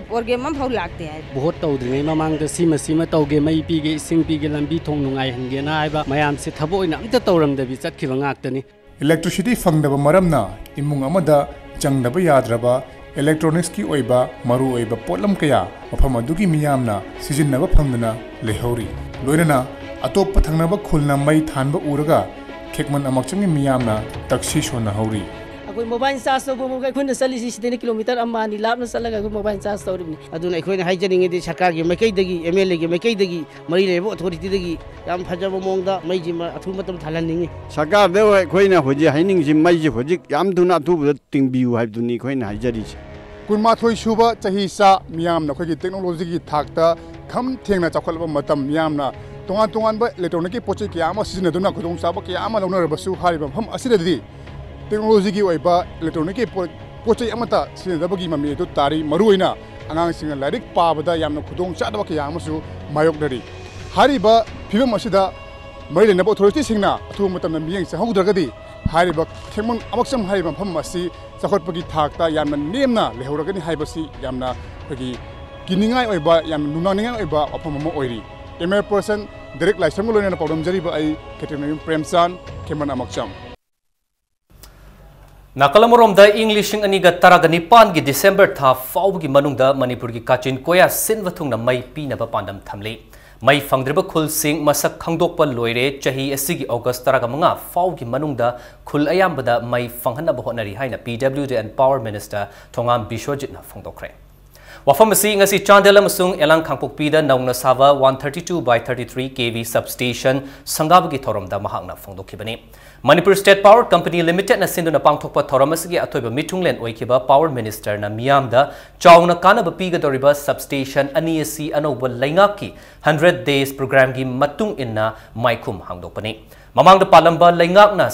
ꯄ꯭ꯔꯣꯒ꯭ꯔꯥꯝ ꯑꯃꯐꯥꯎ ꯂꯥꯛꯇꯦ ꯍꯥꯏ꯫ ꯚꯣꯠ ꯇꯧꯗ꯭ꯔꯤꯉꯩ ꯃꯃꯥꯡꯗ ꯁꯤꯃ ꯁꯤꯃ ꯇꯧꯒꯦ, ꯃꯩ ꯄꯤꯒꯦ, ꯏꯁꯤꯡ ꯄꯤꯒꯦ, ꯂꯝꯕꯤ ꯊꯣꯡ ꯅꯨꯡꯉꯥꯏꯍꯟꯒꯦꯅ ꯍꯥꯏꯕ ꯃꯌꯥꯝꯁꯦ ꯊꯕꯛ ꯑꯣꯏꯅ ꯑꯝꯇ ꯇꯧꯔꯝꯗꯕꯤ ꯆꯠꯈꯤꯕ ꯉꯥꯛꯇꯅꯤ꯫ ꯏꯂꯦꯛꯇ꯭ꯔꯤꯁꯤꯇꯤ ꯐꯪꯗꯕ ꯃꯔꯝꯅ ꯏꯃꯨꯡ ꯑꯃꯗ ꯆꯪꯗꯕ ꯌꯥꯗ꯭ꯔꯕ ꯏꯂꯦꯛꯇ꯭ꯔꯣꯅꯤꯛꯁꯀꯤ ꯑꯣꯏꯕ ꯃꯔꯨꯑꯣꯏꯕ ꯄꯣꯠꯂꯝ ꯀꯌꯥ ꯃꯐꯝ ꯑꯗꯨꯒꯤ ꯃꯤꯌꯥꯝꯅ ꯁꯤꯖꯤꯟꯅꯕ ꯐꯪꯗꯅ ꯂꯩꯍꯧꯔꯤ꯫ ꯂꯣꯏꯅꯅ ꯑꯇꯣꯞꯄ ꯊꯪꯅꯕ ꯈꯨꯜꯅ ꯃꯩ ꯊꯥꯟꯕ ꯎꯔꯒ ꯈꯦꯛꯃꯟ ꯑꯃꯛꯆꯝꯒꯤ ꯃꯤꯌꯥꯝꯅ ꯇꯛꯁꯤ ꯁꯣꯟꯅꯍꯧꯔꯤ꯫ ꯑꯩꯈꯣꯏ ꯃꯣꯕꯥꯏꯜ ꯆꯥꯔꯖ ꯇꯧꯕ ꯑꯩꯈꯣꯏꯅ ꯆꯠꯂꯤꯁꯤ ꯁꯤꯗꯩꯅ ꯀꯤꯂꯣꯃꯤꯇꯔ ꯑꯃ ꯑꯅꯤ ꯂꯥꯞꯅ ꯆꯠꯂꯒ ꯑꯩꯈꯣꯏ ꯃꯣꯕꯥꯏꯜ ꯆꯥꯔꯖ ꯇꯧꯔꯤꯕꯅꯤ꯫ ꯑꯗꯨꯅ ꯑꯩꯈꯣꯏꯅ ꯍꯥꯏꯖꯅꯤꯡꯉꯤꯗꯤ ꯁꯔꯀꯥꯔꯒꯤ ꯃꯥꯏꯀꯩꯗꯒꯤ, ꯑꯦꯝ ꯑꯦꯜ ꯑꯦꯒꯤ ꯃꯥꯏꯀꯩꯗꯒꯤ, ꯃꯔꯤ ꯂꯩꯅꯕ ꯑꯣꯊꯣꯔꯤꯇꯤꯗꯒꯤ ꯌꯥꯝ ꯐꯖꯕ ꯃꯑꯣꯡꯗ ꯃꯩꯁꯤꯃ ꯑꯊꯨꯕ ꯃꯇꯝ ꯊꯥꯜꯍꯟꯅꯤꯡꯉꯤ꯫ ꯁꯔꯀꯥꯔꯗ ꯑꯩꯈꯣꯏꯅ ꯍꯧꯖꯤꯛ ꯍꯥꯏꯅꯤꯡꯉꯤꯁꯤ ꯃꯩꯁꯤ ꯍꯧꯖꯤꯛ ꯌꯥꯝ ꯊꯨꯅ ꯑꯊꯨꯕꯗ ꯇꯤꯡꯕꯤꯌꯨ ꯍꯥꯏꯕꯗꯨꯅꯤ ꯑꯩꯈꯣꯏꯅ ꯍꯥꯏꯖꯔꯤꯁꯤ꯫ ꯀꯨꯟꯃꯥꯊꯣꯏ ꯁꯨꯕ ꯆꯍꯤ ꯆꯥ ꯃꯤꯌꯥꯝꯅ ꯑꯩꯈꯣꯏꯒꯤ ꯇꯦꯛꯅꯣꯂꯣꯖꯤꯒꯤ ꯊꯥꯛꯇ ꯈꯝ ꯊꯦꯡꯅ ꯆꯥꯎꯈꯠꯂꯕ ꯃꯇꯝ, ꯃꯤꯌꯥꯝꯅ ꯇꯣꯉꯥꯟ ꯇꯣꯉꯥꯟꯕ ꯏꯂꯦꯛꯇ꯭ꯔꯣꯅꯤꯛꯀꯤ ꯄꯣꯠ ꯆꯩ ꯀꯌꯥ ꯑꯃ ꯁꯤꯖꯤꯟꯅꯗꯨꯅ ꯈꯨꯗꯣꯡꯆꯥꯕ ꯀꯌꯥ ꯑꯃ ꯂꯧꯅꯔꯕꯁꯨ ꯍꯥꯏꯔꯤꯕ ꯃꯐꯝ ꯑꯁꯤꯗꯗꯤ ꯇꯦꯛꯅꯣꯂꯣꯖꯤꯒꯤ ꯑꯣꯏꯕ ꯏꯂꯦꯛꯇ꯭ꯔꯣꯅꯤꯛꯀꯤ ꯄꯣꯠ ꯄꯣꯠ ꯆꯩ ꯑꯃꯠꯇ ꯁꯤꯖꯤꯟꯅꯗꯕꯒꯤ ꯃꯃꯤ ꯑꯗꯨ ꯇꯥꯔꯤ꯫ ꯃꯔꯨꯑꯣꯏꯅ ꯑꯉꯥꯡꯁꯤꯡꯅ ꯂꯥꯏꯔꯤꯛ ꯄꯥꯕꯗ ꯌꯥꯝꯅ ꯈꯨꯗꯣꯡ ꯆꯥꯗꯕ ꯀꯌꯥ ꯑꯃꯁꯨ ꯃꯥꯌꯣꯛꯅꯔꯤ꯫ ꯍꯥꯏꯔꯤꯕ ꯐꯤꯕꯝ ꯑꯁꯤꯗ ꯃꯔꯤ ꯂꯩꯅꯕ ꯑꯣꯊꯣꯔꯤꯇꯤꯁꯤꯡꯅ ꯑꯊꯨꯕ ꯃꯇꯝꯗ ꯃꯤꯠꯌꯦꯡ ꯆꯪꯍꯧꯗ꯭ꯔꯒꯗꯤ ꯍꯥꯏꯔꯤꯕ ꯈꯦꯡꯃꯟ ꯑꯃꯛꯆꯝ ꯍꯥꯏꯔꯤꯕ ꯃꯐꯝ ꯑꯁꯤ ꯆꯥꯎꯈꯠꯄꯒꯤ ꯊꯥꯛꯇ ꯌꯥꯝꯅ ꯅꯦꯝꯅ ꯂꯩꯍꯧꯔꯒꯅꯤ ꯍꯥꯏꯕꯁꯤ ꯌꯥꯝꯅ ꯑꯩꯈꯣꯏꯒꯤ ꯀꯤꯅꯤꯡꯉꯥꯏ ꯑꯣꯏꯕ, ꯌꯥꯝꯅ ꯅꯨꯡꯅꯥꯡꯅꯤꯡꯉꯥꯏ ꯑꯣꯏꯕ ꯋꯥꯐꯝ ꯑꯃ ꯑꯣꯏꯔꯤ꯫ Camera person ꯗꯦꯔꯦꯛ ꯂꯥꯏꯁ꯭ꯔꯝꯒ ꯂꯣꯏꯅꯅ ꯄꯥꯎꯗꯝꯖꯔꯤꯕ ꯑꯩ ꯀꯦꯞꯇꯦꯟ ꯃꯌꯨꯝ ꯄ꯭ꯔꯦꯝꯆꯥꯟ, ꯈꯦꯃꯟ ꯑꯃꯛꯆꯝ꯫ ꯅꯥꯀꯜ ꯑꯃꯔꯣꯝꯗ, ꯏꯪ ꯂꯤꯁꯤꯡ ꯑꯅꯤꯒ ꯇꯔꯥꯒ ꯅꯤꯄꯥꯟꯒꯤ ꯗꯤꯁꯦꯝꯕꯔ ꯊꯥ ꯐꯥꯎꯕꯒꯤ ꯃꯅꯨꯡꯗ ꯃꯅꯤꯄꯨꯔꯒꯤ ꯀꯥꯆꯤꯟ ꯀꯣꯌꯥ ꯁꯤꯟꯕ ꯊꯨꯡꯅ ꯃꯩ ꯄꯤꯅꯕ ꯄꯥꯟꯗꯝ ꯊꯝꯂꯤ꯫ ꯃꯩ ꯐꯪꯗ꯭ꯔꯤꯕ ꯈꯨꯜꯁꯤꯡ ꯃꯁꯛ ꯈꯪꯗꯣꯛꯄ ꯂꯣꯏꯔꯦ꯫ ꯆꯍꯤ ꯑꯁꯤꯒꯤ ꯑꯣꯒꯁ ꯇꯔꯥꯒ ꯃꯉꯥ ꯐꯥꯎꯒꯤ ꯃꯅꯨꯡꯗ ꯈꯨꯜ ꯑꯌꯥꯝꯕꯗ ꯃꯩ ꯐꯪꯍꯟꯅꯕ ꯍꯣꯠꯅꯔꯤ ꯍꯥꯏꯅ P W D and Power Minister ꯊꯣꯉꯥꯝ ꯕꯤꯁ꯭ꯋꯖꯤꯠꯅ ꯐꯣꯡꯗꯣꯛꯈ꯭ꯔꯦ꯫ ꯋꯥꯐꯝ ꯑꯁꯤ ꯉꯁꯤ ꯆꯥꯟꯗꯦꯜ ꯑꯃꯁꯨꯡ ꯌꯦꯂꯥꯡ ꯀꯥꯡꯄꯣꯛꯄꯤꯗ ꯅꯧꯅ ꯁꯥꯕ one thirty two by thirty three K V substation ꯁꯪꯒꯥꯕꯒꯤ ꯊꯧꯔꯝꯗ ꯃꯍꯥꯛꯅ ꯐꯣꯡꯗꯣꯛꯈꯤꯕꯅꯤ꯫ ꯃꯅꯤꯄꯨꯔ ꯁ꯭ꯇꯦꯠ ꯄꯥꯋꯔ ꯀꯝꯄꯅꯤ ꯂꯤꯃꯤꯇꯦꯗꯅ ꯁꯤꯟꯗꯨꯅ ꯄꯥꯡꯊꯣꯛꯄ ꯊꯧꯔꯝ ꯑꯁꯤꯒꯤ ꯑꯊꯣꯏꯕ ꯃꯤꯊꯨꯡꯂꯦꯟ ꯑꯣꯏꯈꯤꯕ Power Ministerꯅ ꯃꯤꯌꯥꯝꯗ ꯆꯥꯎꯅ ꯀꯥꯟꯅꯕ ꯄꯤꯒꯗꯧꯔꯤꯕ substation ꯑꯅꯤ ꯑꯁꯤ ꯑꯅꯧꯕ ꯂꯩꯉꯥꯛꯀꯤ hundred days programꯒꯤ ꯃꯇꯨꯡ ꯏꯟꯅ ꯃꯥꯏꯈꯨꯝ ꯍꯥꯡꯗꯣꯛꯄꯅꯤ꯫ ꯃꯃꯥꯡꯗ ꯄꯥꯜꯂꯝꯕ ꯂꯩꯉꯥꯛꯅ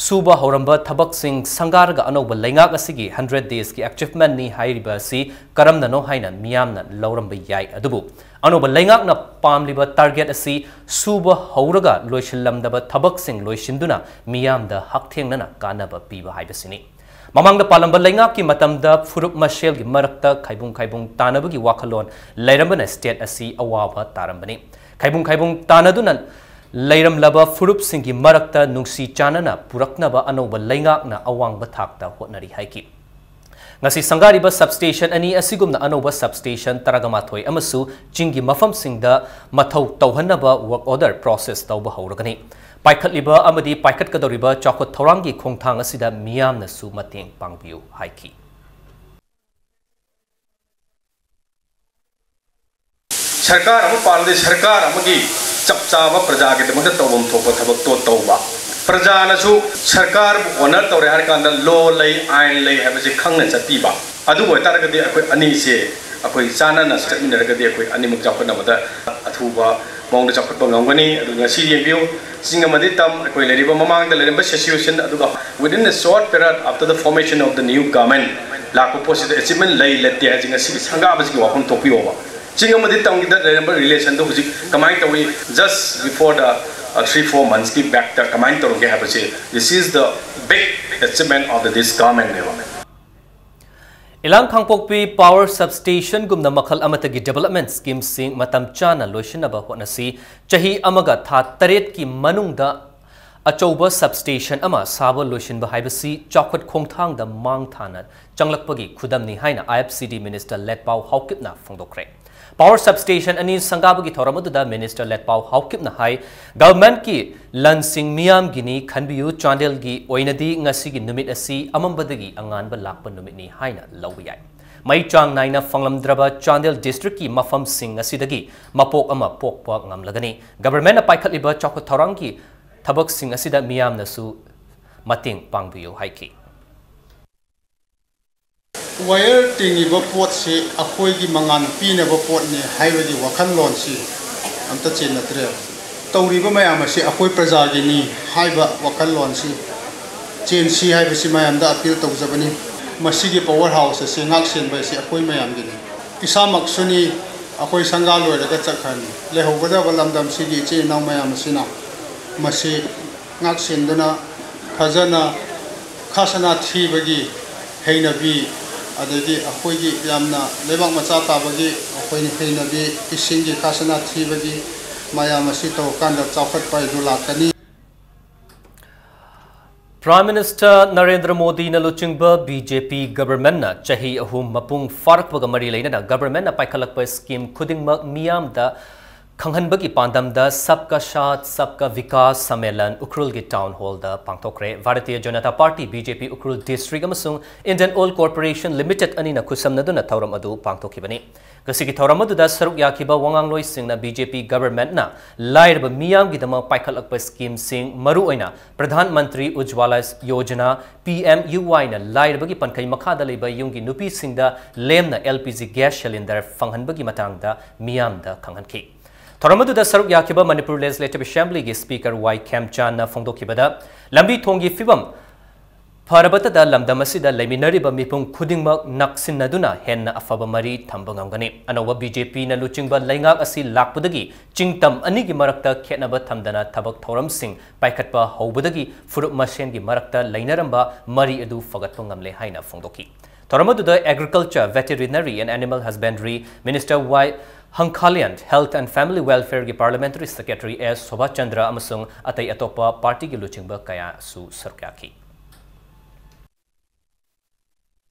ꯁꯨꯕ ꯍꯧꯔꯝꯕ ꯊꯕꯛꯁꯤꯡ ꯁꯪꯒꯥꯔꯒ ꯑꯅꯧꯕ ꯂꯩꯉꯥꯛ ꯑꯁꯤꯒꯤ hundred daysꯀꯤ achievementꯅꯤ ꯍꯥꯏꯔꯤꯕ ꯑꯁꯤ ꯀꯔꯝꯅꯅꯣ ꯍꯥꯏꯅ ꯃꯤꯌꯥꯝꯅ ꯂꯧꯔꯝꯕ ꯌꯥꯏ꯫ ꯑꯗꯨꯕꯨ ꯑꯅꯧꯕ ꯂꯩꯉꯥꯛꯅ ꯄꯥꯝꯂꯤꯕ target ꯑꯁꯤ ꯁꯨꯕ ꯍꯧꯔꯒ ꯂꯣꯏꯁꯤꯜꯂꯝꯗꯕ ꯊꯕꯛꯁꯤꯡ ꯂꯣꯏꯁꯤꯟꯗꯨꯅ ꯃꯤꯌꯥꯝꯗ ꯍꯛꯊꯦꯡꯅꯅ ꯀꯥꯟꯅꯕ ꯄꯤꯕ ꯍꯥꯏꯕꯁꯤꯅꯤ꯫ ꯃꯃꯥꯡꯗ ꯄꯥꯜꯂꯝꯕ ꯂꯩꯉꯥꯛꯀꯤ ꯃꯇꯝꯗ ꯐꯨꯔꯨꯞ ꯃꯁꯦꯜꯒꯤ ꯃꯔꯛꯇ ꯈꯥꯏꯕꯨꯡ ꯈꯥꯏꯕꯨꯡ ꯇꯥꯅꯕꯒꯤ ꯋꯥꯈꯜꯂꯣꯟ ꯂꯩꯔꯝꯕꯅ state ꯑꯁꯤ ꯑꯋꯥꯕ ꯇꯥꯔꯝꯕꯅꯤ꯫ ꯈꯥꯏꯕꯨꯡ ꯈꯥꯏꯕꯨꯡ ꯇꯥꯅꯗꯨꯅ ꯂꯩꯔꯝꯂꯕ ꯐꯨꯔꯨꯞꯁꯤꯡꯒꯤ ꯃꯔꯛꯇ ꯅꯨꯡꯁꯤ ꯆꯥꯟꯅꯅ ꯄꯨꯔꯛꯅꯕ ꯑꯅꯧꯕ ꯂꯩꯉꯥꯛꯅ ꯑꯋꯥꯡꯕ ꯊꯥꯛꯇ ꯍꯣꯠꯅꯔꯤ ꯍꯥꯏꯈꯤ꯫ ꯉꯁꯤ ꯁꯪꯒꯥꯔꯤꯕ substation ꯑꯅꯤ ꯑꯁꯤꯒꯨꯝꯅ ꯑꯅꯧꯕ substation ꯇꯔꯥꯒ ꯃꯥꯊꯣꯏ ꯑꯃꯁꯨ ꯆꯤꯡꯒꯤ ꯃꯐꯝꯁꯤꯡꯗ ꯃꯊꯧ ꯇꯧꯍꯟꯅꯕ work order process ꯇꯧꯕ ꯍꯧꯔꯒꯅꯤ꯫ ꯄꯥꯏꯈꯠꯂꯤꯕ ꯑꯃꯗꯤ ꯄꯥꯏꯈꯠꯀꯗꯧꯔꯤꯕ ꯆꯥꯎꯈꯠ ꯊꯧꯔꯥꯡꯒꯤ ꯈꯣꯡꯊꯥꯡ ꯑꯁꯤꯗ ꯃꯤꯌꯥꯝꯅꯁꯨ ꯃꯇꯦꯡ ꯄꯥꯡꯕꯤꯌꯨ ꯍꯥꯏꯈꯤ꯫ ꯁꯔꯀꯥꯔ ꯑꯃ ꯄꯥꯜꯂꯗꯤ ꯁꯔꯀꯥꯔ ꯑꯃꯒꯤ ꯆꯞ ꯆꯥꯕ ꯄ꯭ꯔꯖꯥꯒꯤꯗꯃꯛꯇ ꯇꯧꯐꯝ ꯊꯣꯛꯄ ꯊꯕꯛꯇꯣ ꯇꯧꯕ꯫ ꯄ꯭ꯔꯖꯥꯅꯁꯨ ꯁꯔꯀꯥꯔꯕꯨ honor ꯇꯧꯔꯦ ꯍꯥꯏꯔ ꯀꯥꯟꯗ law ꯂꯩ, ꯑꯥꯏꯟ ꯂꯩ ꯍꯥꯏꯕꯁꯤ ꯈꯪꯅ ꯆꯠꯄꯤꯕ꯫ ꯑꯗꯨ ꯑꯣꯏꯇꯥꯔꯒꯗꯤ ꯑꯩꯈꯣꯏ ꯑꯅꯤꯁꯦ ꯑꯩꯈꯣꯏ ꯆꯥꯟꯅꯅ ꯆꯠꯃꯤꯟꯅꯔꯒꯗꯤ ꯑꯩꯈꯣꯏ ꯑꯅꯤꯃꯛ ꯆꯥꯎꯈꯠꯅꯕꯗ ꯑꯊꯨꯕ ꯃꯑꯣꯡꯗ ꯆꯥꯎꯈꯠꯄ ꯉꯝꯒꯅꯤ꯫ ꯑꯗꯨ ꯉꯁꯤ ꯌꯦꯡꯕꯤꯌꯨ, ꯆꯤꯡ ꯑꯃꯗꯤ ꯇꯝ, ꯑꯩꯈꯣꯏ ꯂꯩꯔꯤꯕ ꯃꯃꯥꯡꯗ ꯂꯩꯔꯝꯕ situation ꯑꯗꯨꯒ within a short period after the formation of the new government ꯂꯥꯛꯄ ꯄꯣꯠꯁꯤꯗ achievement ꯂꯩ ꯂꯩꯇꯦ ꯍꯥꯏꯁꯤ ꯉꯁꯤꯒꯤ ꯁꯪꯒꯥꯕꯁꯤꯒꯤ ꯋꯥꯐꯝ ꯊꯣꯛꯄꯤꯌꯣꯕ꯫ ꯆꯤꯡ ꯑꯃꯗꯤ ꯇꯝꯒꯤꯗ ꯂꯩꯔꯝꯕ relationꯗꯨ ꯍꯧꯖꯤꯛ ꯀꯃꯥꯏꯅ ꯇꯧꯏ? Just before the uh, three four monthsꯀꯤ backꯇ ꯀꯃꯥꯏꯅ ꯇꯧꯔꯒꯦ ꯍꯥꯏꯕꯁꯤ, this is the big achievement of the this governmentꯅꯦꯕ꯫ ꯏꯂꯥꯡ ꯈꯥꯡꯄꯣꯛꯄꯤ power substationꯒꯨꯝꯅ ꯃꯈꯜ ꯑꯃꯠꯇꯒꯤ development schemeꯁꯤꯡ ꯃꯇꯝ ꯆꯥꯅ ꯂꯣꯏꯁꯤꯟꯅꯕ ꯍꯣꯠꯅꯁꯤ꯫ ꯆꯍꯤ ꯑꯃꯒ ꯊꯥ ꯇꯔꯦꯠꯀꯤ ꯃꯅꯨꯡꯗ ꯑꯆꯧꯕ substation ꯑꯃ ꯁꯥꯕ ꯂꯣꯏꯁꯤꯟꯕ ꯍꯥꯏꯕꯁꯤ ꯆꯥꯎꯈꯠ ꯈꯣꯡꯊꯥꯡꯗ ꯃꯥꯡ ꯊꯥꯅ ꯆꯪꯂꯛꯄꯒꯤ ꯈꯨꯗꯝꯅꯤ ꯍꯥꯏꯅ IFCD minister ꯂꯦꯠꯄꯥꯎ ꯍꯥꯎꯀꯤꯞꯅ ꯐꯣꯡꯗꯣꯛꯈ꯭ꯔꯦ꯫ Power substation ꯑꯅꯤ ꯁꯪꯒꯥꯕꯒꯤ ꯊꯧꯔꯝ ꯑꯗꯨꯗ minister ꯂꯦꯠꯄꯥꯎ ꯍꯥꯎꯀꯤꯞꯅ ꯍꯥꯏ, governmentꯀꯤ ꯂꯟꯁꯤꯡ ꯃꯤꯌꯥꯝꯒꯤꯅꯤ ꯈꯟꯕꯤꯌꯨ, ꯆꯥꯟꯗꯦꯜꯒꯤ ꯑꯣꯏꯅꯗꯤ ꯉꯁꯤꯒꯤ ꯅꯨꯃꯤꯠ ꯑꯁꯤ ꯑꯃꯝꯕꯗꯒꯤ ꯑꯉꯥꯟꯕ ꯂꯥꯛꯄ ꯅꯨꯃꯤꯠꯅꯤ ꯍꯥꯏꯅ ꯂꯧꯕ ꯌꯥꯏ꯫ ꯃꯩ ꯆꯥꯡ ꯅꯥꯏꯅ ꯐꯪꯂꯝꯗ꯭ꯔꯕ ꯆꯥꯟꯗꯦꯜ districtꯀꯤ ꯃꯐꯝꯁꯤꯡ ꯑꯁꯤꯗꯒꯤ ꯃꯄꯣꯛ ꯑꯃ ꯄꯣꯛꯄ ꯉꯝꯂꯒꯅꯤ꯫ Governmentꯅ ꯄꯥꯏꯈꯠꯂꯤꯕ ꯆꯥꯎꯈꯠ ꯊꯧꯔꯥꯡꯒꯤ ꯊꯕꯛꯁꯤꯡ ꯑꯁꯤꯗ ꯃꯤꯌꯥꯝꯅꯁꯨ ꯃꯇꯦꯡ ꯄꯥꯡꯕꯤꯌꯨ ꯍꯥꯏꯈꯤ꯫ Wire ꯇꯤꯡꯉꯤꯕ ꯄꯣꯠꯁꯤ ꯑꯩꯈꯣꯏꯒꯤ ꯃꯉꯥꯜ ꯄꯤꯅꯕ ꯄꯣꯠꯅꯤ ꯍꯥꯏꯕꯒꯤ ꯋꯥꯈꯜꯂꯣꯟꯁꯤ ꯑꯝꯇ ꯆꯦꯟꯅꯗ꯭ꯔꯦ꯫ ꯇꯧꯔꯤꯕ ꯃꯌꯥꯝ ꯑꯁꯤ ꯑꯩꯈꯣꯏ ꯄ꯭ꯔꯖꯥꯒꯤꯅꯤ ꯍꯥꯏꯕ ꯋꯥꯈꯜꯂꯣꯟꯁꯤ ꯆꯦꯟꯁꯤ ꯍꯥꯏꯕꯁꯤ ꯃꯌꯥꯝꯗ appeal ꯇꯧꯖꯕꯅꯤ꯫ ꯃꯁꯤꯒꯤ power house ꯑꯁꯤ ꯉꯥꯛ ꯁꯦꯟꯕ ꯑꯁꯤ ꯑꯩꯈꯣꯏ ꯃꯌꯥꯝꯒꯤꯅꯤ꯫ ꯏꯁꯥꯃꯛꯁꯨꯅꯤ꯫ ꯑꯩꯈꯣꯏ ꯁꯪꯒꯥ ꯂꯣꯏꯔꯒ ꯆꯠꯈ꯭ꯔꯅꯤ꯫ ꯂꯩꯍꯧꯒꯗꯕ ꯂꯝꯗꯝꯁꯤꯒꯤ ꯏꯆꯤꯜ ꯏꯅꯥꯎ ꯃꯌꯥꯝ ꯑꯁꯤꯅ ꯃꯁꯤ ꯉꯥꯛ ꯁꯦꯟꯗꯨꯅ ꯐꯖꯅ ꯈꯥꯁꯅꯥ ꯊꯤꯕꯒꯤ ꯍꯩꯅꯕꯤ, ꯑꯗꯒꯤ ꯑꯩꯈꯣꯏꯒꯤ ꯌꯥꯝꯅ ꯂꯩꯕꯥꯛ ꯃꯆꯥ ꯇꯥꯕꯒꯤ ꯑꯩꯈꯣꯏꯅ ꯍꯩꯅꯕꯤ, ꯏꯁꯤꯡꯒꯤ ꯈꯥꯁꯅꯥ ꯊꯤꯕꯒꯤ ꯃꯌꯥꯝ ꯑꯁꯤ ꯇꯧꯔꯀꯥꯟꯗ ꯆꯥꯎꯈꯠꯄ ꯍꯥꯏꯗꯨ ꯂꯥꯛꯀꯅꯤ꯫ Prime Minister ꯅꯔꯦꯟꯗ꯭ꯔ ꯃꯣꯗꯤꯅ ꯂꯨꯆꯤꯡꯕ BJP governmentꯅ ꯆꯍꯤ ꯑꯍꯨꯝ ꯃꯄꯨꯡ ꯐꯥꯔꯛꯄꯒ ꯃꯔꯤ ꯂꯩꯅꯅ governmentꯅ ꯄꯥꯏꯈꯠꯂꯛꯄ scheme ꯈꯨꯗꯤꯡꯃꯛ ꯃꯤꯌꯥꯝꯗ ꯈꯪꯍꯟꯕꯒꯤ ꯄꯥꯟꯗꯝꯗ Sabka Saath, Sabka Vikas Sammelan ꯎꯈ꯭ꯔꯨꯜꯒꯤ town hallꯗ ꯄꯥꯡꯊꯣꯛꯈ꯭ꯔꯦ꯫ Bharatiya Janata Party, BJP Ukhrul district ꯑꯃꯁꯨꯡ Indian Oil Corporation Limited ꯑꯅꯤꯅ ꯈꯨꯠꯁꯝꯅꯗꯨꯅ ꯊꯧꯔꯝ ꯑꯗꯨ ꯄꯥꯡꯊꯣꯛꯈꯤꯕꯅꯤ꯫ ꯉꯁꯤꯒꯤ ꯊꯧꯔꯝ ꯑꯗꯨꯗ ꯁꯔꯨꯛ ꯌꯥꯈꯤꯕ ꯋꯥꯉꯥꯡꯂꯣꯏꯁꯤꯡꯅ BJP governmentꯅ ꯂꯥꯏꯔꯕ ꯃꯤꯌꯥꯝꯒꯤꯗꯃꯛ ꯄꯥꯏꯈꯠꯂꯛꯄ schemeꯁꯤꯡ, ꯃꯔꯨꯑꯣꯏꯅ Pradhan Mantri Ujjwala Yojana, PMUYꯅ ꯂꯥꯏꯔꯕꯒꯤ ꯄꯟꯈꯩ ꯃꯈꯥꯗ ꯂꯩꯕ ꯌꯨꯝꯒꯤ ꯅꯨꯄꯤꯁꯤꯡꯗ ꯂꯦꯝꯅ LPG gas cylinder ꯐꯪꯍꯟꯕꯒꯤ ꯃꯇꯥꯡꯗ ꯃꯤꯌꯥꯝꯗ ꯈꯪꯍꯟꯈꯤ꯫ ꯊꯧꯔꯝ ꯑꯗꯨꯗ ꯁꯔꯨꯛ ꯌꯥꯈꯤꯕ ꯃꯅꯤꯄꯨꯔ Legislative Assemblyꯒꯤ Speaker ꯋꯥꯏ ꯈꯦꯝꯆꯥꯟꯅ ꯐꯣꯡꯗꯣꯛꯈꯤꯕꯗ, ꯂꯝꯕꯤ ꯊꯣꯡꯒꯤ ꯐꯤꯕꯝ ꯐꯔꯕꯇꯗ ꯂꯝꯗꯝ ꯑꯁꯤꯗ ꯂꯩꯃꯤꯟꯅꯔꯤꯕ ꯃꯤꯄꯨꯝ ꯈꯨꯗꯤꯡꯃꯛ ꯅꯛꯁꯤꯟꯅꯗꯨꯅ ꯍꯦꯟꯅ ꯑꯐꯕ ꯃꯔꯤ ꯊꯝꯕ ꯉꯝꯒꯅꯤ꯫ ꯑꯅꯧꯕ BJPꯅ ꯂꯨꯆꯤꯡꯕ ꯂꯩꯉꯥꯛ ꯑꯁꯤ ꯂꯥꯛꯄꯗꯒꯤ ꯆꯤꯡꯇꯝ ꯑꯅꯤꯒꯤ ꯃꯔꯛꯇ ꯈꯦꯠꯅꯕ ꯊꯝꯗꯅ ꯊꯕꯛ ꯊꯧꯔꯝꯁꯤꯡ ꯄꯥꯏꯈꯠꯄ ꯍꯧꯕꯗꯒꯤ ꯐꯨꯔꯨꯞ ꯃꯁꯦꯟꯒꯤ ꯃꯔꯛꯇ ꯂꯩꯅꯔꯝꯕ ꯃꯔꯤ ꯑꯗꯨ ꯐꯒꯠꯄ ꯉꯝꯂꯦ ꯍꯥꯏꯅ ꯐꯣꯡꯗꯣꯛꯈꯤ꯫ ꯊꯧꯔꯝ ꯑꯗꯨꯗ Agriculture, Veterinary and Animal Husbandry Minister Y ꯍꯪꯈꯥꯂꯤꯌꯥꯟ, Health and Family Welfareꯒꯤ Parliamentary Secretary ꯑꯦꯁ ꯁꯣꯚꯥꯆꯟꯗ꯭ꯔ ꯑꯃꯁꯨꯡ ꯑꯇꯩ ꯑꯇꯣꯞꯄ partyꯒꯤ ꯂꯨꯆꯤꯡꯕ ꯀꯌꯥꯁꯨ ꯁꯔꯨꯛ ꯌꯥꯈꯤ꯫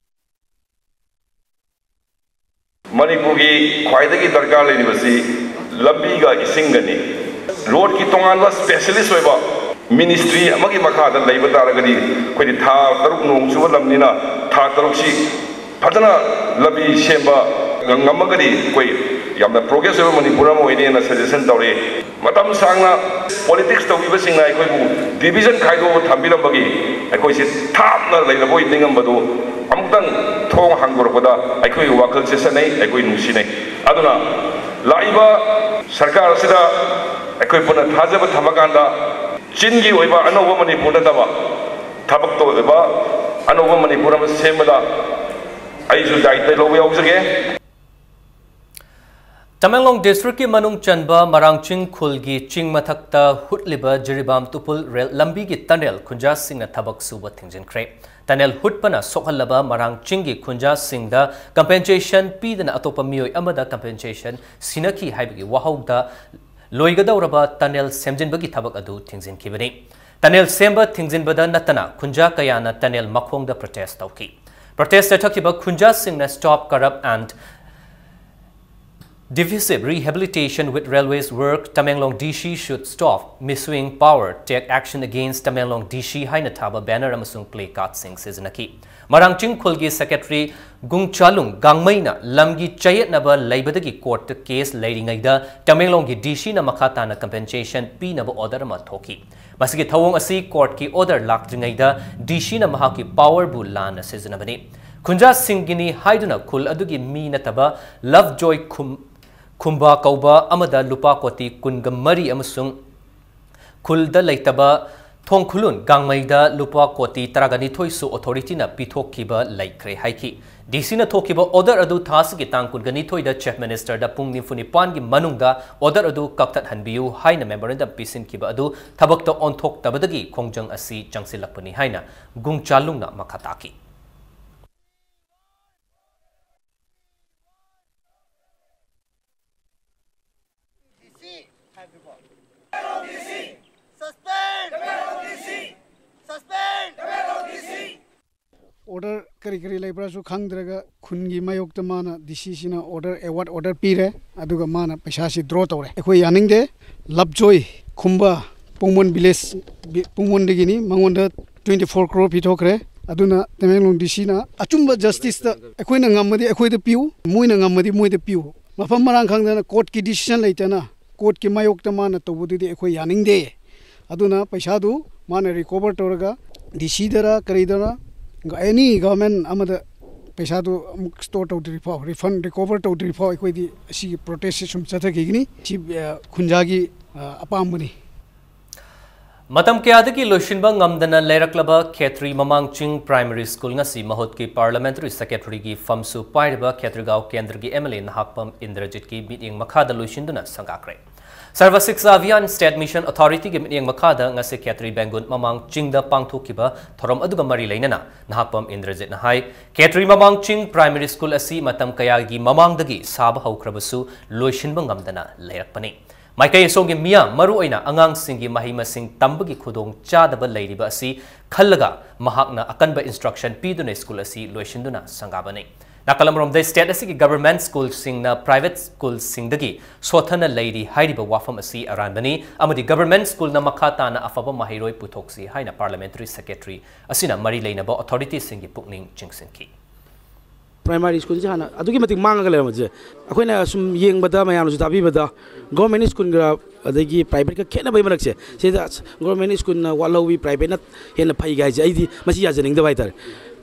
ꯃꯅꯤꯄꯨꯔꯒꯤ ꯈ꯭ꯋꯥꯏꯗꯒꯤ ꯗꯔꯀꯥꯔ ꯂꯩꯔꯤꯕꯁꯤ ꯂꯝꯕꯤꯒ ꯏꯁꯤꯡꯒꯅꯤ꯫ Roadꯀꯤ ꯇꯣꯉꯥꯟꯕ specialist ꯑꯣꯏꯕ ministry ꯑꯃꯒꯤ ꯃꯈꯥꯗ ꯂꯩꯕ ꯇꯥꯔꯒꯗꯤ, ꯑꯩꯈꯣꯏꯗꯤ ꯊꯥ ꯇꯔꯨꯛ ꯅꯣꯡ ꯆꯨꯕ ꯂꯝꯅꯤꯅ, ꯊꯥ ꯇꯔꯨꯛꯁꯤ ꯐꯖꯅ ꯂꯝꯕꯤ ꯁꯦꯝꯕ ꯉꯝꯃꯒꯗꯤ ꯑꯩꯈꯣꯏ ꯌꯥꯝꯅ progress ꯑꯣꯏꯕ ꯃꯅꯤꯄꯨꯔ ꯑꯃ ꯑꯣꯏꯅꯦꯅ suggestion ꯇꯧꯔꯛꯏ꯫ ꯃꯇꯝ ꯁꯥꯡꯅ politics ꯇꯧꯈꯤꯕꯁꯤꯡꯅ ꯑꯩꯈꯣꯏꯕꯨ division ꯈꯥꯏꯗꯣꯛꯑꯒ ꯊꯝꯕꯤꯔꯝꯕꯒꯤ ꯑꯩꯈꯣꯏꯁꯤ ꯊꯥꯞꯅ ꯂꯩꯔꯕꯣꯏ ꯅꯤꯡꯉꯝꯕꯗꯨ ꯑꯃꯨꯛꯇꯪ ꯊꯣꯡ ꯍꯥꯡꯗꯣꯔꯛꯄꯗ ꯑꯩꯈꯣꯏꯒꯤ ꯋꯥꯈꯜ ꯆꯦꯠꯁꯟꯅꯩ, ꯑꯩꯈꯣꯏ ꯅꯨꯡꯁꯤꯅꯩ꯫ ꯑꯗꯨꯅ ꯂꯥꯛꯏꯕ ꯁꯔꯀꯥꯔ ꯑꯁꯤꯗ ꯑꯩꯈꯣꯏ ꯄꯨꯟꯅ ꯊꯥꯖꯕ ꯊꯝꯃꯀꯥꯟꯗ ꯆꯤꯟꯒꯤ ꯑꯣꯏꯕ ꯑꯅꯧꯕ ꯃꯅꯤꯄꯨꯔ ꯅꯠꯇꯕ, ꯊꯕꯛꯇ ꯑꯣꯏꯕ ꯑꯅꯧꯕ ꯃꯅꯤꯄꯨꯔ ꯑꯃ ꯁꯦꯝꯕꯗ ꯑꯩꯁꯨ ꯗꯥꯏꯇ ꯂꯧꯕ ꯌꯥꯎꯖꯒꯦ꯫ ꯇꯃꯦꯡꯂꯣꯡ districtꯀꯤ ꯃꯅꯨꯡ ꯆꯟꯕ ꯃꯔꯥꯡꯆꯤꯡ ꯈꯨꯜꯒꯤ ꯆꯤꯡ ꯃꯊꯛꯇ ꯍꯨꯠꯂꯤꯕ ꯖꯤꯔꯤꯕꯥꯝ ꯇꯨꯄꯨꯜ ꯔꯦꯜ ꯂꯝꯕꯤꯒꯤ tunnel ꯈꯨꯟꯖꯥꯁꯤꯡꯅ ꯊꯕꯛ ꯁꯨꯕ ꯊꯤꯡꯖꯤꯟꯈ꯭ꯔꯦ꯫ Tunnel ꯍꯨꯠꯄꯅ ꯁꯣꯛꯍꯜꯂꯕ ꯃꯔꯥꯡꯆꯤꯡꯒꯤ ꯈꯨꯟꯖꯥꯁꯤꯡꯗ compensation ꯄꯤꯗꯅ ꯑꯇꯣꯞꯄ ꯃꯤꯑꯣꯏ ꯑꯃꯗ compensation ꯁꯤꯟꯅꯈꯤ ꯍꯥꯏꯕꯒꯤ ꯋꯥꯍꯧꯗ ꯂꯣꯏꯒꯗꯧꯔꯕ tunnel ꯁꯦꯝꯖꯤꯟꯕꯒꯤ ꯊꯕꯛ ꯑꯗꯨ ꯊꯤꯡꯖꯤꯟꯈꯤꯕꯅꯤ꯫ Tunnel ꯁꯦꯝꯕ ꯊꯤꯡꯖꯤꯟꯕꯗ ꯅꯠꯇꯅ ꯈꯨꯟꯖꯥ ꯀꯌꯥꯅ tunnel ꯃꯈꯣꯡꯗ protest ꯇꯧꯈꯤ꯫ Protest ꯆꯠꯊꯈꯤꯕ ꯈꯨꯟꯖꯥꯁꯤꯡꯅ Stop Corrupt and Divisive Rehabilitation with Railways Work, Tamenglong D C should stop, Miswing Power take action against Tamenglong D C ꯍꯥꯏꯅ ꯊꯥꯕ banner ꯑꯃꯁꯨꯡ placardꯁꯤꯡ ꯁꯤꯖꯤꯟꯅꯈꯤ꯫ ꯃꯔꯥꯡꯆꯤꯡ ꯈꯨꯜꯒꯤ secretary ꯒꯨꯡꯆꯥꯂꯨꯡ ꯒꯥꯡꯃꯩꯅ ꯂꯝꯒꯤ ꯆꯌꯦꯠꯅꯕ ꯂꯩꯕꯗꯒꯤ courtꯇ case ꯂꯩꯔꯤꯉꯩꯗ ꯇꯃꯦꯡꯂꯣꯡꯒꯤ D Cꯅ ꯃꯈꯥ ꯇꯥꯅ compensation ꯄꯤꯅꯕ order ꯑꯃ ꯊꯣꯛꯈꯤ꯫ ꯃꯁꯤꯒꯤ ꯊꯧꯑꯣꯡ ꯑꯁꯤ courtꯀꯤ order ꯂꯥꯛꯇ꯭ꯔꯤꯉꯩꯗ D Cꯅ ꯃꯍꯥꯛꯀꯤ powerꯕꯨ ꯂꯥꯟꯅ ꯁꯤꯖꯤꯟꯅꯕꯅꯤ꯫ ꯈꯨꯟꯖꯥꯁꯤꯡꯒꯤꯅꯤ ꯍꯥꯏꯗꯨꯅ ꯈꯨꯜ ꯑꯗꯨꯒꯤ ꯃꯤ ꯅꯠꯇꯕ ꯂꯚꯖꯣꯏ ꯈꯨꯝ-, ꯈꯨꯝꯕꯥ ꯀꯧꯕ ꯑꯃꯗ ꯂꯨꯄꯥ ꯀꯣꯇꯤ ꯀꯨꯟꯒ ꯃꯔꯤ ꯑꯃꯁꯨꯡ ꯈꯨꯜꯗ ꯂꯩꯇꯕ ꯊꯣꯡꯈꯨꯂꯨꯟ ꯒꯥꯡꯃꯩꯗ ꯂꯨꯄꯥ ꯀꯣꯇꯤ ꯇꯔꯥꯒ ꯅꯤꯊꯣꯏꯁꯨ ꯑꯣꯊꯣꯔꯤꯇꯤꯅ ꯄꯤꯊꯣꯛꯈꯤꯕ ꯂꯩꯈ꯭ꯔꯦ ꯍꯥꯏꯈꯤ꯫ ꯗꯤ ꯁꯤꯅ ꯊꯣꯛꯈꯤꯕ ꯑꯣꯔꯗꯔ ꯑꯗꯨ ꯊꯥ ꯑꯁꯤꯒꯤ ꯇꯥꯡ ꯀꯨꯟꯒ ꯅꯤꯊꯣꯏꯗ ꯆꯤꯐ ꯃꯤꯅꯤꯁꯇꯔꯗ ꯄꯨꯡ ꯅꯤꯐꯨ ꯅꯤꯄꯥꯟꯒꯤ ꯃꯅꯨꯡꯗ ꯑꯣꯔꯗꯔ ꯑꯗꯨ ꯀꯛꯊꯠꯍꯟꯕꯤꯌꯨ ꯍꯥꯏꯅ ꯃꯦꯃꯣꯔꯦꯟꯗꯝ ꯄꯤꯁꯤꯟꯈꯤꯕ ꯑꯗꯨ ꯊꯕꯛꯇ ꯑꯣꯟꯊꯣꯛꯇꯕꯗꯒꯤ ꯈꯣꯡꯖꯪ ꯑꯁꯤ ꯆꯪꯁꯤꯜꯂꯛꯄꯅꯤ ꯍꯥꯏꯅ ꯒꯨꯡꯆꯥꯂꯨꯡꯅ ꯃꯈꯥ ꯇꯥꯈꯤ꯫ ꯑꯣꯔꯗꯔ ꯀꯔꯤ ꯀꯔꯤ ꯂꯩꯕ꯭ꯔꯥꯁꯨ ꯈꯪꯗ꯭ꯔꯒ ꯈꯨꯟꯒꯤ ꯃꯥꯌꯣꯛꯇ ꯃꯥꯅ ꯗꯤ ꯁꯤꯁꯤꯅ ꯑꯣꯔꯗꯔ, ꯑꯦꯋꯥꯔꯗ ꯑꯣꯔꯗꯔ ꯄꯤꯔꯦ, ꯑꯗꯨꯒ ꯃꯥꯅ ꯄꯩꯁꯥꯁꯤ ꯗ꯭ꯔꯣ ꯇꯧꯔꯦ꯫ ꯑꯩꯈꯣꯏ ꯌꯥꯅꯤꯡꯗꯦ꯫ ꯂꯞꯖꯣꯏ ꯈꯨꯝꯕ ꯄꯨꯡꯃꯣꯟ ꯚꯤꯂꯦꯖ, ꯄꯨꯡꯃꯣꯟꯗꯒꯤꯅꯤ, ꯃꯉꯣꯟꯗ ꯇ꯭ꯋꯦꯟꯇꯤ ꯐꯣꯔ ꯀ꯭ꯔꯣꯔ ꯄꯤꯊꯣꯛꯈ꯭ꯔꯦ꯫ ꯑꯗꯨꯅ ꯇꯃꯦꯡꯂꯣꯡ ꯗꯤ ꯁꯤꯅ ꯑꯆꯨꯝꯕ ꯖꯁꯇꯤꯁꯇ ꯑꯩꯈꯣꯏꯅ ꯉꯝꯃꯗꯤ ꯑꯩꯈꯣꯏꯗ ꯄꯤꯌꯨ, ꯃꯣꯏꯅ ꯉꯝꯃꯗꯤ ꯃꯣꯏꯗ ꯄꯤꯌꯨ꯫ ꯃꯐꯝ ꯃꯔꯥꯡ ꯈꯪꯗꯅ ꯀꯣꯔꯠꯀꯤ ꯗꯤꯁꯤꯖꯟ ꯂꯩꯇꯅ ꯀꯣꯔꯠꯀꯤ ꯃꯥꯌꯣꯛꯇ ꯃꯥꯅ ꯇꯧꯕꯗꯨꯗꯤ ꯑꯩꯈꯣꯏ ꯌꯥꯅꯤꯡꯗꯦ꯫ ꯑꯗꯨꯅ ꯄꯩꯁꯥꯗꯨ ꯃꯥꯅ ꯔꯤꯀꯣꯚꯔ ꯇꯧꯔꯒ ꯗꯤ ꯁꯤꯗꯔ ꯀꯔꯤꯗꯔ ꯑꯦꯅꯤ ꯒꯚꯔꯟꯃꯦꯟ ꯑꯃꯗ ꯄꯩꯁꯥꯗꯨ ꯑꯃꯨꯛ ꯁ꯭ꯇꯣꯔ ꯇꯧꯗ꯭ꯔꯤ ꯐꯥꯎ, ꯔꯤꯐꯟ ꯔꯤꯀꯣꯚꯔ ꯇꯧꯗ꯭ꯔꯤ ꯐꯥꯎ ꯑꯩꯈꯣꯏꯗꯤ ꯑꯁꯤꯒꯤ ꯄ꯭ꯔꯣꯇꯦꯁꯁꯦ ꯁꯨꯝ ꯆꯠꯊꯈꯤꯒꯅꯤ꯫ ꯁꯤ, ꯑ, ꯈꯨꯟꯖꯥꯒꯤ, ꯑ, ꯑꯄꯥꯝꯕꯅꯤ꯫ ꯃꯇꯝ ꯀꯌꯥꯗꯒꯤ ꯂꯣꯏꯁꯤꯟꯕ ꯉꯝꯗꯅ ꯂꯩꯔꯛꯂꯕ ꯈꯦꯇ꯭ꯔꯤ ꯃꯃꯥꯡ ꯆꯤꯡ ꯄ꯭ꯔꯥꯏꯃꯔꯤ ꯁ꯭ꯀꯨꯜ ꯉꯁꯤ ꯃꯍꯨꯠꯀꯤ ꯄꯥꯔꯂꯤꯌꯥꯃꯦꯟꯇꯔꯤ ꯁꯦꯀ꯭ꯔꯦꯇꯔꯤꯒꯤ ꯐꯝꯁꯨ ꯄꯥꯏꯔꯤꯕ ꯈꯦꯇ꯭ꯔꯤꯒꯥꯎ ꯀꯦꯟꯗ꯭ꯔꯒꯤ ꯑꯦꯝ ꯑꯦꯜ ꯑꯦ ꯅꯍꯥꯛꯄꯝ ꯏꯟꯗ꯭ꯔꯖꯤꯠꯀꯤ ꯃꯤꯠꯌꯦꯡ ꯃꯈꯥꯗ ꯂꯣꯏꯁꯤꯟꯗꯨꯅ ꯁꯪꯒꯥꯈ꯭ꯔꯦ꯫ ꯁꯔꯚ ꯁꯤꯛꯁꯥ ꯑꯚꯤꯌꯥꯟ ꯁ꯭ꯇꯦꯠ ꯃꯤꯁꯟ ꯑꯣꯊꯣꯔꯤꯇꯤꯒꯤ ꯃꯤꯠꯌꯦꯡ ꯃꯈꯥꯗ ꯉꯁꯤ ꯈꯦꯇ꯭ꯔꯤ ꯕꯦꯡꯒꯨꯟ ꯃꯃꯥꯡ ꯆꯤꯡꯗ ꯄꯥꯡꯊꯣꯛꯈꯤꯕ ꯊꯧꯔꯝ ꯑꯗꯨꯒ ꯃꯔꯤ ꯂꯩꯅꯅ ꯅꯍꯥꯛꯄꯝ ꯏꯟꯗ꯭ꯔꯖꯤꯠꯅ ꯍꯥꯏ, ꯈꯦꯇ꯭ꯔꯤ ꯃꯃꯥꯡ ꯆꯤꯡ ꯄ꯭ꯔꯥꯏꯃꯔꯤ ꯁ꯭ꯀꯨꯜ ꯑꯁꯤ ꯃꯇꯝ ꯀꯌꯥꯒꯤ ꯃꯃꯥꯡꯗꯒꯤ ꯁꯥꯕ ꯍꯧꯈ꯭ꯔꯕꯁꯨ ꯂꯣꯏꯁꯤꯟꯕ ꯉꯝꯗꯅ ꯂꯩꯔꯛꯄꯅꯤ꯫ ꯃꯥꯏꯀꯩ ꯑꯁꯣꯝꯒꯤ ꯃꯤꯌꯥꯝ, ꯃꯔꯨꯑꯣꯏꯅ ꯑꯉꯥꯡꯁꯤꯡꯒꯤ ꯃꯍꯩ ꯃꯁꯤꯡ ꯇꯝꯕꯒꯤ ꯈꯨꯗꯣꯡ ꯆꯥꯗꯕ ꯂꯩꯔꯤꯕ ꯑꯁꯤ ꯈꯜꯂꯒ ꯃꯍꯥꯛꯅ ꯑꯀꯟꯕ ꯏꯟꯁꯇ꯭ꯔꯛꯁꯟ ꯄꯤꯗꯨꯅ ꯁ꯭ꯀꯨꯜ ꯑꯁꯤ ꯂꯣꯏꯁꯤꯟꯗꯨꯅ ꯁꯪꯒꯥꯕꯅꯤ꯫ ꯅꯥꯀꯜ ꯑꯃꯔꯣꯝꯗ, ꯁ꯭ꯇꯦꯠ ꯑꯁꯤꯒꯤ ꯒꯚꯔꯟꯃꯦꯟꯠ ꯁ꯭ꯀꯨꯜꯁꯤꯡꯅ ꯄ꯭ꯔꯥꯏꯚꯦꯠ ꯁ꯭ꯀꯨꯜꯁꯤꯡꯗꯒꯤ ꯁꯣꯠꯊꯅ ꯂꯩꯔꯤ ꯍꯥꯏꯔꯤꯕ ꯋꯥꯐꯝ ꯑꯁꯤ ꯑꯔꯥꯟꯕꯅꯤ ꯑꯃꯗꯤ ꯒꯚꯔꯟꯃꯦꯟꯠ ꯁ꯭ꯀꯨꯜꯅ ꯃꯈꯥ ꯇꯥꯅ ꯑꯐꯕ ꯃꯍꯩꯔꯣꯏ ꯄꯨꯊꯣꯛꯁꯤ ꯍꯥꯏꯅ ꯄꯥꯔꯂꯤꯌꯥꯃꯦꯟꯇꯔꯤ ꯁꯦꯀ꯭ꯔꯦꯇꯔꯤ ꯑꯁꯤꯅ ꯃꯔꯤ ꯂꯩꯅꯕ ꯑꯣꯊꯣꯔꯤꯇꯤꯁꯤꯡꯒꯤ ꯄꯨꯛꯅꯤꯡ ꯆꯤꯡꯁꯤꯟꯈꯤ꯫ ꯄ꯭ꯔꯥꯏꯃꯥꯔꯤ ꯁ꯭ꯀꯨꯜꯁꯦ ꯍꯥꯟꯅ ꯑꯗꯨꯛꯀꯤ ꯃꯇꯤꯛ ꯃꯥꯡꯉꯒ ꯂꯩꯔꯝꯕꯁꯦ, ꯑꯩꯈꯣꯏꯅ ꯁꯨꯝ ꯌꯦꯡꯕꯗ, ꯃꯌꯥꯝꯅꯁꯨ ꯇꯥꯕꯤꯕꯗ, ꯒꯣꯔꯃꯦꯟ ꯁ꯭ꯀꯨꯜꯒ ꯑꯗꯒꯤ ꯄ꯭ꯔꯥꯏꯚꯦꯠꯀ ꯈꯦꯠꯅꯕꯒꯤ ꯃꯔꯛꯁꯦ, ꯁꯤꯗ ꯒꯣꯔꯃꯦꯟ ꯁ꯭ꯀꯨꯜꯅ ꯋꯥꯠꯍꯧꯋꯤ, ꯄ꯭ꯔꯥꯏꯚꯦꯠꯅ ꯍꯦꯟꯅ ꯐꯩꯒ ꯍꯥꯏꯁꯦ, ꯑꯩꯗꯤ ꯃꯁꯤ ꯌꯥꯖꯅꯤꯡꯗꯕ ꯍꯥꯏꯇꯥꯔꯦ꯫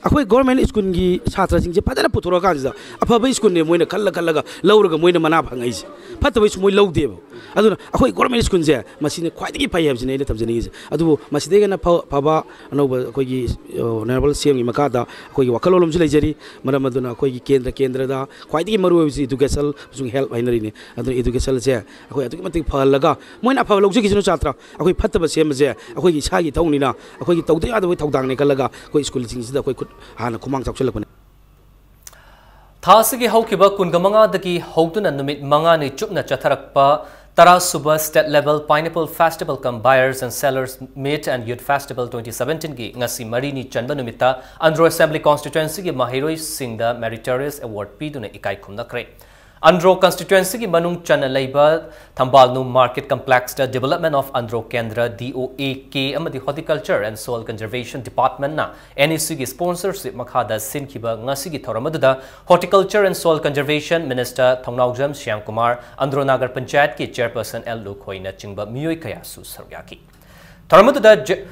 ꯑꯩꯈꯣꯏ ꯒꯣꯔꯃꯦꯟ ꯁ꯭ꯀꯨꯜꯒꯤ ꯁꯥꯇ꯭ꯔꯁꯤꯡꯁꯦ ꯐꯖꯅ ꯄꯨꯊꯣꯔꯛꯑꯀꯥꯟꯁꯤꯗ ꯑꯐꯕ ꯁ꯭ꯀꯨꯜꯅꯦ ꯃꯣꯏꯅ ꯈꯜꯂ ꯈꯜꯂꯒ ꯂꯧꯔꯒ ꯃꯣꯏꯅ ꯃꯅꯥ ꯐꯪꯉꯛꯏꯁꯦ꯫ ꯐꯠꯇꯕ ꯁ꯭ꯀꯨꯜ ꯃꯣꯏ ꯂꯧꯗꯦꯕ꯫ ꯑꯗꯨꯅ ꯑꯩꯈꯣꯏ ꯒꯣꯔꯃꯦꯟ ꯁ꯭ꯀꯨꯜꯁꯦ ꯃꯁꯤꯅ ꯈ꯭ꯋꯥꯏꯗꯒꯤ ꯐꯩ ꯍꯥꯏꯕꯁꯤꯅꯦ ꯑꯩꯅ ꯊꯝꯖꯅꯤꯡꯉꯤꯁꯦ꯫ ꯑꯗꯨꯕꯨ ꯃꯁꯤꯗꯒꯤ ꯍꯦꯟꯅ ꯐ-, ꯐꯕ ꯑꯅꯧꯕ ꯑꯩꯈꯣꯏꯒꯤ ꯑꯣꯅꯔꯦꯕꯜ ꯁꯤ ꯑꯦꯝꯒꯤ ꯃꯈꯥꯗ ꯑꯩꯈꯣꯏꯒꯤ ꯋꯥꯈꯜꯂꯣꯟ ꯑꯃꯁꯨ ꯂꯩꯖꯔꯤ꯫ ꯃꯔꯝ ꯑꯗꯨꯅ ꯑꯩꯈꯣꯏꯒꯤ ꯀꯦꯟꯗ꯭ꯔ ꯀꯦꯟꯗ꯭ꯔꯗ ꯈ꯭ꯋꯥꯏꯗꯒꯤ ꯃꯔꯨꯑꯣꯏꯕꯁꯤ ꯏꯗꯨꯀꯦꯁꯟ ꯑꯃꯁꯨꯡ ꯍꯦꯜꯠ ꯍꯥꯏꯅꯔꯤꯅꯤ꯫ ꯑꯗꯨꯅ ꯏꯗꯨꯀꯦꯁꯟꯁꯦ ꯑꯩꯈꯣꯏ ꯑꯗꯨꯛꯀꯤ ꯃꯇꯤꯛ ꯐꯍꯜꯂꯒ ꯃꯣꯏꯅ ꯑꯐꯕ ꯂꯧꯖꯈꯤꯁꯅꯨ ꯁꯥꯇ꯭ꯔ, ꯑꯩꯈꯣꯏ ꯐꯠꯇꯕ ꯁꯦꯝꯕꯁꯦ ꯑꯩꯈꯣꯏꯒꯤ ꯏꯁꯥꯒꯤ ꯏꯊꯧꯅꯤꯅ ꯑꯩꯈꯣꯏꯒꯤ ꯇꯧꯗ ꯌꯥꯗꯕꯒꯤ ꯊꯧꯗꯥꯡꯅꯦ ꯈꯜꯂꯒ ꯑꯩꯈꯣꯏ ꯁ꯭ꯀꯨꯜꯁꯤꯡꯁꯤꯗ ꯑꯩꯈꯣꯏ ꯈꯨꯠ ꯍꯥꯟꯅ ꯈꯨꯃꯥꯡ ꯆꯥꯎꯁꯤꯜꯂꯛꯄꯅꯦ꯫ ꯊꯥ ꯑꯁꯤꯒꯤ ꯍꯧꯈꯤꯕ ꯀꯨꯟꯒ ꯃꯉꯥꯗꯒꯤ ꯍꯧꯗꯨꯅ ꯅꯨꯃꯤꯠ ꯃꯉꯥꯅꯤ ꯆꯨꯞꯅ ꯆꯠꯊꯔꯛꯄ ꯇꯔꯥꯁꯨꯕ State Level Pineapple Festival cum Buyers and Sellers Meet and Youth Festival twenty seventeenꯒꯤ ꯉꯁꯤ ꯃꯔꯤꯅꯤ ꯆꯟꯕ ꯅꯨꯃꯤꯠꯇ ꯑꯟꯗ꯭ꯔꯣ Assembly Constituencyꯒꯤ ꯃꯍꯩꯔꯣꯏꯁꯤꯡꯗ Meritorious Award ꯄꯤꯗꯨꯅ ꯏꯀꯥꯏ ꯈꯨꯝꯅꯈ꯭ꯔꯦ꯫ ꯑꯟꯗ꯭ꯔꯣ Constituencyꯒꯤ ꯃꯅꯨꯡ ꯆꯟꯅ ꯂꯩꯕ ꯊꯝꯕꯥꯜꯅꯨ Market Complexꯇ Development of Andro Kendra, D O A K ꯑꯃꯗꯤ Horticulture and Soil Conservation Departmentꯅ NECꯒꯤ sponsorship ꯃꯈꯥꯗ ꯁꯤꯟꯈꯤꯕ ꯉꯁꯤꯒꯤ ꯊꯧꯔꯝ ꯑꯗꯨꯗ Horticulture and Soil Conservation Minister ꯊꯧꯅꯥꯎꯖꯝ ꯁ꯭ꯌꯥꯝꯀꯨꯃꯥꯔ, ꯑꯟꯗ꯭ꯔꯣ ꯅꯥꯒꯔ ꯄꯟꯆꯥꯌꯠꯀꯤ Chairperson ꯑꯦꯜ ꯂꯨꯈꯣꯏꯅꯆꯤꯡꯕ ꯃꯤꯑꯣꯏ ꯀꯌꯥꯁꯨ ꯁꯔꯨꯛ ꯌꯥꯈꯤ꯫ ꯊꯧꯔꯝ ꯑꯗꯨꯗ ꯖ-,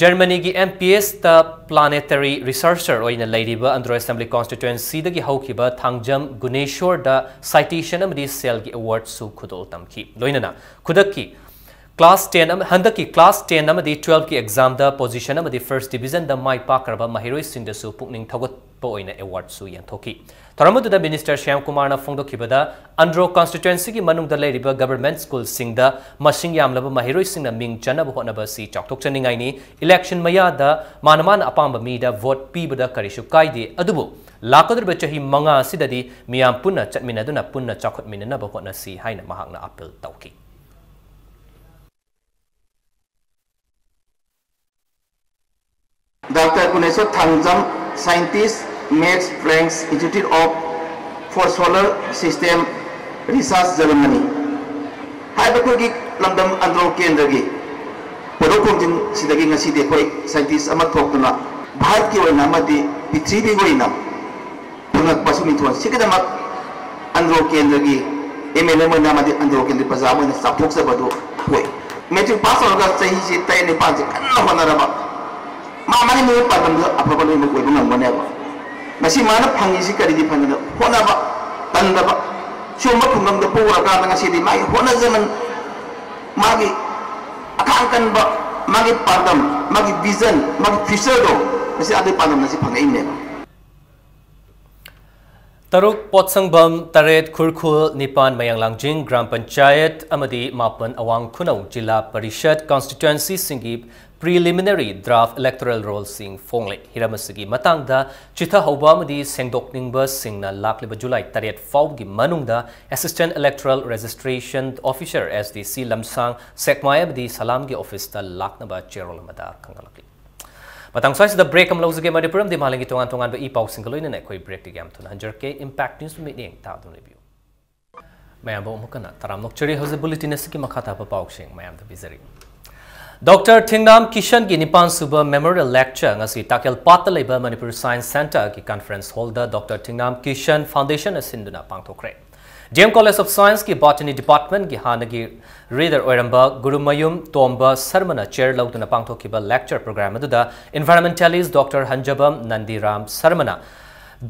ꯖꯔꯃꯅꯤꯒꯤ M P Sꯇ planetary researcher ꯑꯣꯏꯅ ꯂꯩꯔꯤꯕ ꯑꯟꯗ꯭ꯔꯣ Assembly Constituencyꯗꯒꯤ ꯍꯧꯈꯤꯕ ꯊꯥꯡꯖꯝ ꯒꯨꯅꯦꯁꯣꯔꯗ citation ꯑꯃꯗꯤ ꯁꯦꯜꯒꯤ awardꯁꯨ ꯈꯨꯗꯣꯜ ꯇꯝꯈꯤ꯫ ꯂꯣꯏꯅꯅ ꯈꯨꯗꯛꯀꯤ class ten ꯑꯃ-, ꯍꯟꯗꯛꯀꯤ class ten ꯑꯃꯗꯤ twelveꯀꯤ examꯗ position ꯑꯃꯗꯤ first divisionꯗ ꯃꯥꯏ ꯄꯥꯛꯈ꯭ꯔꯕ ꯃꯍꯩꯔꯣꯏꯁꯤꯡꯗꯁꯨ ꯄꯨꯛꯅꯤꯡ ꯊꯧꯒꯠꯄ ꯑꯣꯏꯅ awardꯁꯨ ꯌꯦꯟꯊꯣꯛꯈꯤ꯫ ꯊꯧꯔꯝ ꯑꯗꯨꯗ Minister ꯁ꯭ꯌꯥꯝꯀꯨꯃꯥꯔꯅ ꯐꯣꯡꯗꯣꯛꯈꯤꯕꯗ, ꯑꯟꯗ꯭ꯔꯣ Constituencyꯒꯤ ꯃꯅꯨꯡꯗ ꯂꯩꯔꯤꯕ government schoolꯁꯤꯡꯗ ꯃꯁꯤꯡ ꯌꯥꯝꯂꯕ ꯃꯍꯩꯔꯣꯏꯁꯤꯡꯅ ꯃꯤꯡ ꯆꯟꯅꯕ ꯍꯣꯠꯅꯕ ꯑꯁꯤ ꯆꯥꯎꯊꯣꯛꯆꯅꯤꯡꯉꯥꯏꯅꯤ꯫ Election ꯃꯌꯥꯗ ꯃꯥꯅ ꯃꯥꯅ ꯑꯄꯥꯝꯕ ꯃꯤꯗ vote ꯄꯤꯕꯗ ꯀꯔꯤꯁꯨ ꯀꯥꯏꯗꯦ, ꯑꯗꯨꯕꯨ ꯂꯥꯛꯀꯗꯧꯔꯤꯕ ꯆꯍꯤ ꯃꯉꯥ ꯑꯁꯤꯗꯗꯤ ꯃꯤꯌꯥꯝ ꯄꯨꯟꯅ ꯆꯠꯃꯤꯟꯅꯗꯨꯅ ꯄꯨꯟꯅ ꯆꯥꯎꯈꯠꯃꯤꯟꯅꯅꯕ ꯍꯣꯠꯅꯁꯤ ꯍꯥꯏꯅ ꯃꯍꯥꯛꯅ appeal ꯇꯧꯈꯤ꯫ Doctor Guneswar Thangjam, scientist, Max Planck Institute of for Solar System Research, Germany꯫ ꯍꯥꯏꯕ ꯑꯩꯈꯣꯏꯒꯤ ꯂꯝꯗꯝ ꯑꯟꯗ꯭ꯔꯣ ꯀꯦꯟꯗ꯭ꯔꯒꯤ ꯄꯣꯏꯔꯧ ꯈꯣꯡꯖꯤꯟꯁꯤꯗꯒꯤ ꯉꯁꯤꯗꯤ ꯑꯩꯈꯣꯏ scientist ꯑꯃ ꯊꯣꯛꯇꯨꯅ ꯚꯥꯔꯠꯀꯤ ꯑꯣꯏꯅ ꯑꯃꯗꯤ ꯄ꯭ꯔꯤꯊꯤꯕꯤꯒꯤ ꯑꯣꯏꯅ ꯐꯪꯉꯛꯄ ꯁꯨꯝ ꯃꯤꯡꯊꯣꯟ ꯁꯤꯒꯤꯗꯃꯛ ꯑꯟꯗ꯭ꯔꯣ ꯀꯦꯟꯗ꯭ꯔꯒꯤ M L A ꯑꯣꯏꯅ ꯑꯃꯗꯤ ꯑꯟꯗ꯭ꯔꯣ ꯀꯦꯟꯗ꯭ꯔꯒꯤ ꯄ꯭ꯔꯖꯥ ꯑꯃ ꯑꯣꯏꯅ ꯆꯥꯎꯊꯣꯛꯆꯕ ꯑꯗꯨ ꯄꯣꯛꯏ꯫ Matric pass ꯇꯧꯔꯒ ꯆꯍꯤꯁꯤ ꯇꯔꯦꯠ ꯅꯤꯄꯥꯜꯁꯤ ꯀꯟꯅ ꯍꯣꯠꯅꯔꯕ ꯃꯥ ꯃꯥꯒꯤ ꯃꯑꯣꯡ ꯄꯥꯟꯗꯝꯗꯨ ꯑꯐꯕ ꯂꯣꯏꯅꯃꯛ ꯑꯣꯏꯕ ꯉꯝꯒꯅꯦꯕ꯫ ꯉꯁꯤ ꯃꯥꯅ ꯐꯪꯉꯤꯁꯤ ꯀꯔꯤꯒꯤ ꯐꯪꯉꯤꯅꯣ? ꯍꯣꯠꯅꯕ, ꯇꯟꯗꯕ꯫ ꯁꯤꯒꯨꯝꯕ ꯈꯨꯡꯒꯪꯗ ꯄꯣꯛꯂꯀꯥꯟꯗ ꯉꯁꯤꯗꯤ ꯃꯥꯒꯤ ꯍꯣꯠꯅꯖꯃꯟ, ꯃꯥꯒꯤ ꯑꯈꯥꯡ ꯀꯟꯕ, ꯃꯥꯒꯤ ꯄꯥꯟꯗꯝ, ꯃꯥꯒꯤ vision, ꯃꯥꯒꯤ futureꯗꯣ ꯉꯁꯤ ꯑꯗꯨꯒꯤ ꯄꯥꯟꯗꯝꯅ ꯁꯤ ꯐꯪꯉꯛꯏꯅꯦꯕ꯫ ꯇꯔꯨꯛ ꯄꯣꯠꯁꯪꯕꯝ, ꯇꯔꯦꯠ ꯈꯨꯔꯈꯨꯜ, ꯅꯤꯄꯥꯟ ꯃꯌꯥꯡ ꯂꯥꯡꯖꯤꯡ ꯒ꯭ꯔꯥꯝ ꯄꯟꯆꯥꯌꯠ ꯑꯃꯗꯤ ꯃꯥꯄꯟ ꯑꯋꯥꯡ ꯈꯨꯅꯧ ꯖꯤꯂꯥ ꯄꯔꯤꯁꯠ constituencyꯁꯤꯡꯒꯤ preliminary draft electoral rollꯁꯤꯡ ꯐꯣꯡꯂꯦ꯫ ꯍꯤꯔꯝ ꯑꯁꯤꯒꯤ ꯃꯇꯥꯡꯗ ꯆꯤꯊꯍꯧꯕ ꯑꯃꯗꯤ ꯁꯦꯡꯗꯣꯛꯅꯤꯡꯕꯁꯤꯡꯅ ꯂꯥꯛꯂꯤꯕ ꯖꯨꯂꯥꯏ ꯇꯔꯦꯠ ꯐꯥꯎꯕꯒꯤ ꯃꯅꯨꯡꯗ Assistant Electoral Registration Officer, S D C, ꯂꯝꯁꯥꯡ, ꯁꯦꯛꯃꯥꯏ ꯑꯃꯗꯤ ꯁꯂꯥꯝꯒꯤ officeꯇ ꯂꯥꯛꯅꯕ ꯆꯦꯔꯣꯜ ꯑꯃꯗ ꯈꯪꯍꯜꯂꯛꯂꯤ꯫ ꯃꯇꯥꯡ ꯁ꯭ꯋꯥꯏꯁꯤꯗ break ꯑꯃ ꯂꯧꯖꯒꯦ꯫ ꯃꯅꯤꯄꯨꯔ ꯑꯃꯗꯤ ꯃꯥꯂꯦꯝꯒꯤ ꯇꯣꯉꯥꯟ ꯇꯣꯉꯥꯟꯕ ꯏ ꯄꯥꯎꯁꯤꯡꯒ ꯂꯣꯏꯅꯅ ꯑꯩꯈꯣꯏ breakꯇꯒꯤ ꯌꯥꯝ ꯊꯨꯅ ꯍꯟꯖꯔꯛꯀꯦ꯫ Impact News ꯃꯤꯠꯌꯦꯡ ꯇꯥꯗꯨꯅ ꯂꯩꯕꯤꯌꯨ꯫ ꯃꯌꯥꯝꯕꯨ ꯑꯃꯨꯛ ꯍꯟꯅ ꯇꯔꯥꯝꯅ ꯑꯣꯛꯆꯔꯤ꯫ ꯍꯧꯖꯤꯛ bulletin ꯑꯁꯤꯒꯤ ꯃꯈꯥ ꯇꯥꯕ ꯄꯥꯎꯁꯤꯡ ꯃꯌꯥꯝꯗ ꯄꯤꯖꯔꯤ꯫ ꯗꯣꯛꯇꯔ ꯊꯤꯡꯅꯥꯝ ꯀꯤꯁꯟꯒꯤ ꯅꯤꯄꯥꯟ ꯁꯨꯕ memorial lecture ꯉꯁꯤ ꯇꯥꯀꯦꯜꯄꯥꯠꯇ ꯂꯩꯕ Manipur Science Centreꯒꯤ conference hallꯗ doctor ꯊꯤꯡꯅꯥꯝ Kisan Foundationꯅ ꯁꯤꯟꯗꯨꯅ ꯄꯥꯡꯊꯣꯛꯈ꯭ꯔꯦ꯫ D M College of Scienceꯀꯤ Botany Departmentꯀꯤ ꯍꯥꯟꯅꯒꯤ reader ꯑꯣꯏꯔꯝꯕ ꯒꯨꯔꯨꯃꯌꯨꯝ ꯇꯣꯝꯕ ꯁꯔꯃꯅ chair ꯂꯧꯗꯨꯅ ꯄꯥꯡꯊꯣꯛꯈꯤꯕ lecture program ꯑꯗꯨꯗ environmentalist ꯗꯣꯛꯇꯔ ꯍꯟꯖꯕꯝ ꯅꯟꯗꯤꯔꯥꯝ ꯁꯔꯃꯅ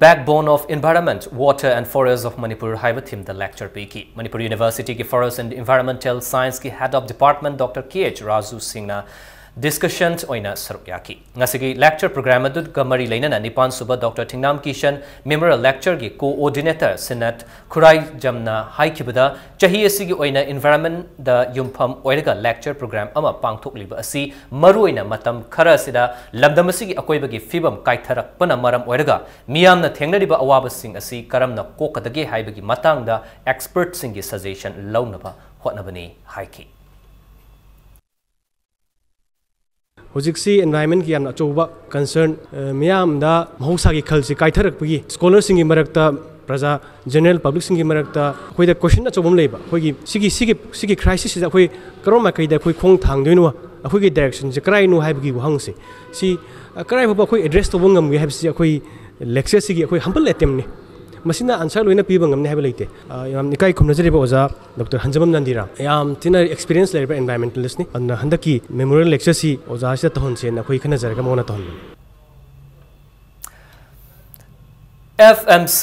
Backbone of Environment, Water and Forests of Manipur ꯍꯥꯏꯕ themeꯗ lecture ꯄꯤꯈꯤ꯫ ꯃꯅꯤꯄꯨꯔ Universityꯒꯤ Forest and Environmental Scienceꯀꯤ Head of Department doctor K H Raju ꯁꯤꯡꯅ discussion ꯑꯣꯏꯅ ꯁꯔꯨꯛ ꯌꯥꯈꯤ꯫ ꯉꯁꯤꯒꯤ lecture program ꯑꯗꯨꯒ ꯃꯔꯤ ꯂꯩꯅꯅ ꯅꯤꯄꯥꯟ ꯁꯨꯕ ꯗꯣꯛꯇꯔ ꯊꯤꯡꯅꯥꯝ ꯀꯤꯁꯟ Memorial Lectureꯒꯤ coordinator ꯁꯤꯅꯠ ꯈꯨꯔꯥꯏꯖꯝꯅ ꯍꯥꯏꯈꯤꯕꯗ, ꯆꯍꯤ ꯑꯁꯤꯒꯤ ꯑꯣꯏꯅ environmentꯗ ꯌꯨꯝꯐꯝ ꯑꯣꯏꯔꯒ lecture program ꯑꯃ ꯄꯥꯡꯊꯣꯛꯂꯤꯕ ꯑꯁꯤ ꯃꯔꯨꯑꯣꯏꯅ ꯃꯇꯝ ꯈꯔ ꯑꯁꯤꯗ ꯂꯝꯗꯝ ꯑꯁꯤꯒꯤ ꯑꯀꯣꯏꯕꯒꯤ ꯐꯤꯕꯝ ꯀꯥꯏꯊꯔꯛꯄꯅ ꯃꯔꯝ ꯑꯣꯏꯔꯒ ꯃꯤꯌꯥꯝꯅ ꯊꯦꯡꯅꯔꯤꯕ ꯑꯋꯥꯕꯁꯤꯡ ꯑꯁꯤ ꯀꯔꯝꯅ ꯀꯣꯛꯀꯗꯒꯦ ꯍꯥꯏꯕꯒꯤ ꯃꯇꯥꯡꯗ expertꯁꯤꯡꯒꯤ suggestion ꯂꯧꯅꯕ ꯍꯣꯠꯅꯕꯅꯤ ꯍꯥꯏꯈꯤ꯫ ꯍꯧꯖꯤꯛꯁꯤ environmentꯀꯤ ꯌꯥꯝꯅ ꯑꯆꯧꯕ concern, ꯑ, ꯃꯤꯌꯥꯝꯗ ꯃꯍꯧꯁꯥꯒꯤ ꯈꯜꯁꯤ ꯀꯥꯏꯊꯔꯛꯄꯒꯤ scholarꯁꯤꯡꯒꯤ ꯃꯔꯛꯇ, ꯄ꯭ꯔꯖꯥ general publicꯁꯤꯡꯒꯤ ꯃꯔꯛꯇ ꯑꯩꯈꯣꯏꯗ question ꯑꯆꯧꯕ ꯑꯃ ꯂꯩꯕ꯫ ꯑꯩꯈꯣꯏꯒꯤ ꯁꯤꯒꯤ, ꯁꯤꯒꯤ, ꯁꯤꯒꯤ crisisꯁꯤꯗ ꯑꯩꯈꯣꯏ ꯀꯔꯝꯕ ꯃꯥꯏꯀꯩꯗ ꯑꯩꯈꯣꯏ ꯈꯣꯡ ꯊꯥꯡꯗꯣꯏꯅꯣ, ꯑꯩꯈꯣꯏꯒꯤ directionꯁꯦ ꯀꯔꯥꯏꯅꯣ ꯍꯥꯏꯕꯒꯤ ꯋꯥꯍꯪꯁꯦ, ꯁꯤ, ꯑ, ꯀꯔꯥꯏ ꯐꯥꯎꯕ ꯑꯩꯈꯣꯏ address ꯇꯧꯕ ꯉꯝꯒꯦ ꯍꯥꯏꯕꯁꯤ ꯑꯩꯈꯣꯏ lectureꯁꯤꯒꯤ ꯑꯩꯈꯣꯏ humble attemptꯅꯤ꯫ ꯃꯁꯤꯅ answer ꯂꯣꯏꯅ ꯄꯤꯕ ꯉꯝꯅꯤ ꯍꯥꯏꯕ ꯂꯩꯇꯦ꯫ ꯑ, ꯌꯥꯝ ꯏꯀꯥꯏ ꯈꯨꯝꯅꯖꯔꯤꯕ ꯑꯣꯖꯥ ꯗꯣꯛꯇꯔ ꯍꯟꯖꯃꯝ ꯅꯟꯗꯤꯔꯥ, ꯌꯥꯝ ꯊꯤꯅ experience ꯂꯩꯔꯕ environmentalist ꯅꯤ꯫ ꯑꯗꯨꯅ ꯍꯟꯗꯛꯀꯤ memorial lecture ꯁꯤ ꯑꯣꯖꯥꯁꯤꯗ ꯇꯧꯍꯟꯁꯦꯅ ꯑꯩꯈꯣꯏ ꯈꯟꯅꯖꯔꯒ ꯃꯉꯣꯟꯗ ꯇꯧꯍꯟꯕꯅꯤ꯫ F M C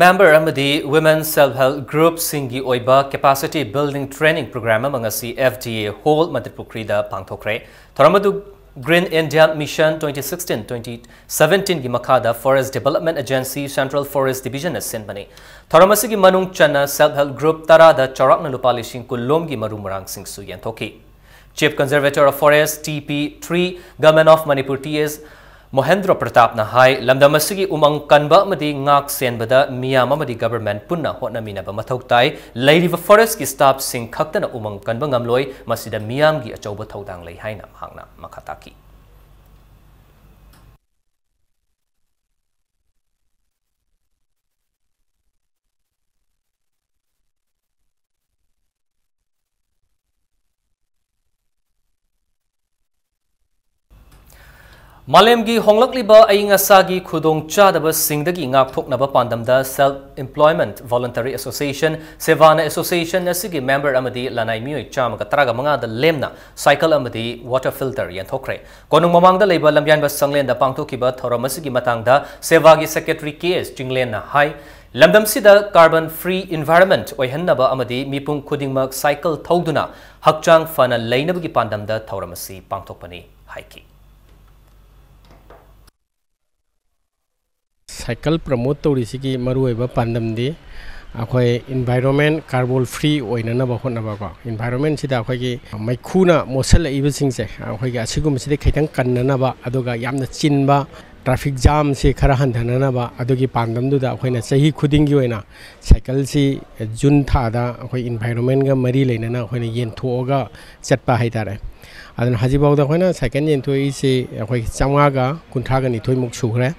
member ꯑꯃꯗꯤ Women Self Help Group ꯁꯤꯡꯒꯤ ꯑꯣꯏꯕ capacity building training program ꯑꯃ ꯉꯁꯤ F D A Hall ꯃꯟꯇ꯭ꯔꯤꯄꯨꯈ꯭ꯔꯤꯗ ꯄꯥꯡꯊꯣꯛꯈ꯭ꯔꯦ꯫ ꯊꯧꯔꯝ ꯑꯗꯨ Green India Mission twenty sixteen twenty seventeen ꯒꯤ ꯃꯈꯥꯗ Forest Development Agency, Central Forest Division ꯅ ꯁꯤꯟꯕꯅꯤ꯫ ꯊꯧꯔꯝ ꯑꯁꯤꯒꯤ ꯃꯅꯨꯡ ꯆꯟꯅ self help group ꯇꯔꯥꯗ ꯆꯥꯎꯔꯥꯛꯅ ꯂꯨꯄꯥ ꯂꯤꯁꯤꯡ ꯀꯨꯟ ꯂꯣꯝꯒꯤ ꯃꯔꯨ ꯃꯔꯥꯡꯁꯤꯡꯁꯨ ꯌꯦꯟꯊꯣꯛꯈꯤ꯫ Chief Conservator of Forest, T P three, Government of Manipur, T S ꯃꯣꯍꯦꯟꯗ꯭ꯔꯣ ꯄ꯭ꯔꯇꯥꯞꯅ ꯍꯥꯏ, ꯂꯝꯗꯝ ꯑꯁꯤꯒꯤ ꯎꯃꯪ ꯀꯟꯕ ꯑꯃꯗꯤ ꯉꯥꯛ ꯁꯦꯟꯕꯗ ꯃꯤꯌꯥꯝ ꯑꯃꯗꯤ government ꯄꯨꯟꯅ ꯍꯣꯠꯅꯃꯤꯟꯅꯕ ꯃꯊꯧ ꯇꯥꯏ꯫ ꯂꯩꯔꯤꯕ forest ꯀꯤ staff ꯁꯤꯡ ꯈꯛꯇꯅ ꯎꯃꯪ ꯀꯟꯕ ꯉꯝꯂꯣꯏ, ꯃꯁꯤꯗ ꯃꯤꯌꯥꯝꯒꯤ ꯑꯆꯧꯕ ꯊꯧꯗꯥꯡ ꯂꯩ ꯍꯥꯏꯅ ꯃꯍꯥꯛꯅ ꯃꯈꯥ ꯇꯥꯈꯤ꯫ ꯃꯥꯂꯦꯝꯒꯤ ꯍꯣꯡꯂꯛꯂꯤꯕ ꯑꯏꯪ ꯑꯁꯥꯒꯤ ꯈꯨꯗꯣꯡꯆꯥꯗꯕꯁꯤꯡꯗꯒꯤ ꯉꯥꯛꯊꯣꯛꯅꯕ ꯄꯥꯟꯗꯝꯗ Self Employment Voluntary Association, ꯁꯦꯕꯥꯅ association ꯑꯁꯤꯒꯤ member ꯑꯃꯗꯤ ꯂꯅꯥꯏ ꯃꯤꯑꯣꯏ ꯆꯥꯝꯃꯒ ꯇꯔꯥꯃꯉꯥꯗ ꯂꯦꯝꯅ cycle ꯑꯃꯗꯤ water filter ꯌꯦꯟꯊꯣꯛꯈ꯭ꯔꯦ꯫ ꯀꯣꯅꯨꯡ ꯃꯃꯥꯡꯗ ꯂꯩꯕ ꯂꯝꯌꯥꯟꯕ ꯁꯪꯂꯦꯟꯗ ꯄꯥꯡꯊꯣꯛꯈꯤꯕ ꯊꯧꯔꯝ ꯑꯁꯤꯒꯤ ꯃꯇꯥꯡꯗ ꯁꯦꯕꯥꯒꯤ secretary K S ꯆꯤꯡꯂꯦꯟꯅ ꯍꯥꯏ, ꯂꯝꯗꯝꯁꯤꯗ carbon free environment ꯑꯣꯏꯍꯟꯅꯕ ꯑꯃꯗꯤ ꯃꯤꯄꯨꯝ ꯈꯨꯗꯤꯡꯃꯛ cycle ꯊꯧꯗꯨꯅ ꯍꯛꯆꯥꯡ ꯐꯅ ꯂꯩꯅꯕꯒꯤ ꯄꯥꯟꯗꯝꯗ ꯊꯧꯔꯝ ꯑꯁꯤ ꯄꯥꯡꯊꯣꯛꯄꯅꯤ ꯍꯥꯏꯈꯤ꯫ Cycle promote ꯇꯧꯔꯤꯁꯤꯒꯤ ꯃꯔꯨꯑꯣꯏꯕ ꯄꯥꯟꯗꯝꯗꯤ ꯑꯩꯈꯣꯏ environment carbon free ꯑꯣꯏꯅꯅꯕ ꯍꯣꯠꯅꯕꯀꯣ꯫ Environment ꯁꯤꯗ ꯑꯩꯈꯣꯏꯒꯤ ꯃꯩꯈꯨꯅ ꯃꯣꯠꯁꯤꯜꯂꯛꯏꯕꯁꯤꯡꯁꯦ ꯑꯩꯈꯣꯏꯒꯤ ꯑꯁꯤꯒꯨꯝꯕꯁꯤꯗꯤ ꯈꯤꯇꯪ ꯀꯟꯅꯅꯕ, ꯑꯗꯨꯒ ꯌꯥꯝꯅ ꯆꯤꯟꯕ traffic jam ꯁꯤ ꯈꯔ ꯍꯟꯊꯅꯅꯕ, ꯑꯗꯨꯒꯤ ꯄꯥꯟꯗꯝꯗꯨꯗ ꯑꯩꯈꯣꯏꯅ ꯆꯍꯤ ꯈꯨꯗꯤꯡꯒꯤ ꯑꯣꯏꯅ cycle ꯁꯤ June ꯊꯥꯗ ꯑꯩꯈꯣꯏ environment ꯀ ꯃꯔꯤ ꯂꯩꯅꯅ ꯑꯩꯈꯣꯏꯅ ꯌꯦꯟꯊꯣꯛꯑꯒ ꯆꯠꯄ ꯍꯥꯏꯇꯥꯔꯦ꯫ ꯑꯗꯨꯅ ꯍꯧꯖꯤꯛꯐꯥꯎꯗ ꯑꯩꯈꯣꯏꯅ cycle ꯌꯦꯟꯊꯣꯛꯏꯁꯤ ꯑꯩꯈꯣꯏ ꯆꯥꯝꯃꯉꯥꯒ ꯀꯨꯟꯊ꯭ꯔꯥꯒ ꯅꯤꯊꯣꯏꯃꯨꯛ ꯁꯨꯈ꯭ꯔꯦ꯫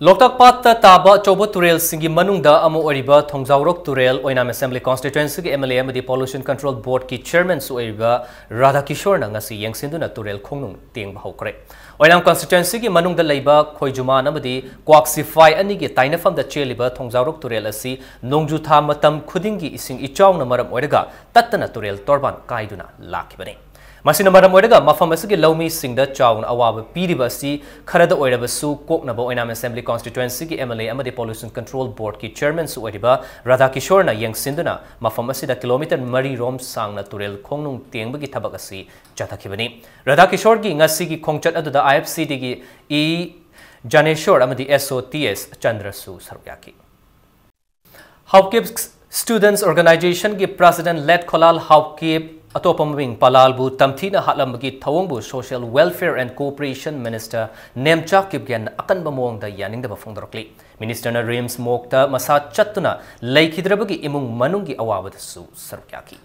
ꯂꯣꯛꯇꯥꯛ ꯄꯥꯠꯇ ꯇꯥꯕ ꯑꯆꯧꯕ ꯇꯨꯔꯦꯜꯁꯤꯡꯒꯤ ꯃꯅꯨꯡꯗ ꯑꯃ ꯑꯣꯏꯔꯤꯕ ꯊꯣꯡꯖꯥꯎꯔꯣꯛ ꯇꯨꯔꯦꯜ ꯑꯣꯏꯅꯥꯝ Assembly Constituency ꯒꯤ M L A ꯑꯃꯗꯤ Pollution Control Board ꯀꯤ chairman ꯁꯨ ꯑꯣꯏꯔꯤꯕ ꯔꯥꯙꯥ ꯀꯤꯁꯣꯔꯅ ꯉꯁꯤ ꯌꯦꯡꯁꯤꯟꯗꯨꯅ ꯇꯨꯔꯦꯜ ꯈꯣꯡꯅꯨꯡ ꯇꯦꯡꯕ ꯍꯧꯈ꯭ꯔꯦ꯫ ꯑꯣꯏꯅꯥꯝ constituencyꯒꯤ ꯃꯅꯨꯡꯗ ꯂꯩꯕ ꯈꯣꯏꯖꯨꯃꯥꯟ ꯑꯃꯗꯤ ꯀ꯭ꯋꯥꯛ ꯁꯤꯐꯥꯏ ꯑꯅꯤꯒꯤ ꯇꯥꯏꯅꯐꯝꯗ ꯆꯦꯜꯂꯤꯕ ꯊꯣꯡꯖꯥꯎꯔꯣꯛ ꯇꯨꯔꯦꯜ ꯑꯁꯤ ꯅꯣꯡꯖꯨ ꯊꯥ ꯃꯇꯝ ꯈꯨꯗꯤꯡꯒꯤ ꯏꯁꯤꯡ ꯏꯆꯥꯎꯅ ꯃꯔꯝ ꯑꯣꯏꯔꯒ ꯇꯠꯇꯅ ꯇꯨꯔꯦꯜ ꯇꯣꯔꯕꯥꯟ ꯀꯥꯏꯗꯨꯅ ꯂꯥꯛꯈꯤꯕꯅꯤ꯫ ꯃꯁꯤꯅ ꯃꯔꯝ ꯑꯣꯏꯔꯒ ꯃꯐꯝ ꯑꯁꯤꯒꯤ ꯂꯧꯃꯤꯁꯤꯡꯗ ꯆꯥꯎꯅ ꯑꯋꯥꯕ ꯄꯤꯔꯤꯕ ꯑꯁꯤ ꯈꯔꯗ ꯑꯣꯏꯔꯕꯁꯨ ꯀꯣꯛꯅꯕ ꯑꯣꯏꯅꯥꯝ Assembly constituencyꯒꯤ MLA ꯑꯃꯗꯤ Pollution Control Boardꯀꯤ chairmanꯁꯨ ꯑꯣꯏꯔꯤꯕ ꯔꯥꯙꯥꯀꯤꯁꯣꯔꯅ ꯌꯦꯡꯁꯤꯟꯗꯨꯅ ꯃꯐꯝ ꯑꯁꯤꯗ kilometre ꯃꯔꯤ ꯔꯣꯝ ꯁꯥꯡꯅ ꯇꯨꯔꯦꯜ ꯈꯣꯡꯅꯨꯡ ꯇꯦꯡꯕꯒꯤ ꯊꯕꯛ ꯑꯁꯤ ꯆꯠꯊꯈꯤꯕꯅꯤ꯫ ꯔꯥꯙꯥꯀꯤꯁꯣꯔꯒꯤ ꯉꯁꯤꯒꯤ ꯈꯣꯡꯆꯠ ꯑꯗꯨꯗ IFCDꯒꯤ ꯏ ꯖꯥꯅꯦꯁꯣꯔ ꯑꯃꯗꯤ SO ꯇꯤ ꯑꯦꯁ ꯆꯟꯗ꯭ꯔꯁꯨ ꯁꯔꯨꯛ ꯌꯥꯈꯤ꯫ Haokip Students Organizationꯒꯤ president late ꯈꯣꯂꯥꯜ Haokip, ꯑꯇꯣꯞꯄ ꯃꯃꯤꯡ ꯄꯂꯥꯜꯕꯨ ꯇꯝꯊꯤꯅ ꯍꯥꯠꯂꯝꯕꯒꯤ ꯊꯧꯑꯣꯡꯕꯨ Social Welfare and Cooperation Minister Nemcha ꯀꯤꯞꯒꯦꯟꯅ ꯑꯀꯟꯕ ꯃꯑꯣꯡꯗ ꯌꯥꯅꯤꯡꯗꯕ ꯐꯣꯡꯗꯣꯔꯛꯂꯤ꯫ Ministerꯅ RIMS morgueꯇ ꯃꯁꯥ ꯆꯠꯇꯨꯅ ꯂꯩꯈꯤꯗ꯭ꯔꯕꯒꯤ ꯏꯃꯨꯡ ꯃꯅꯨꯡꯒꯤ ꯑꯋꯥꯕꯗꯁꯨ ꯁꯔꯨꯛ ꯌꯥꯈꯤ꯫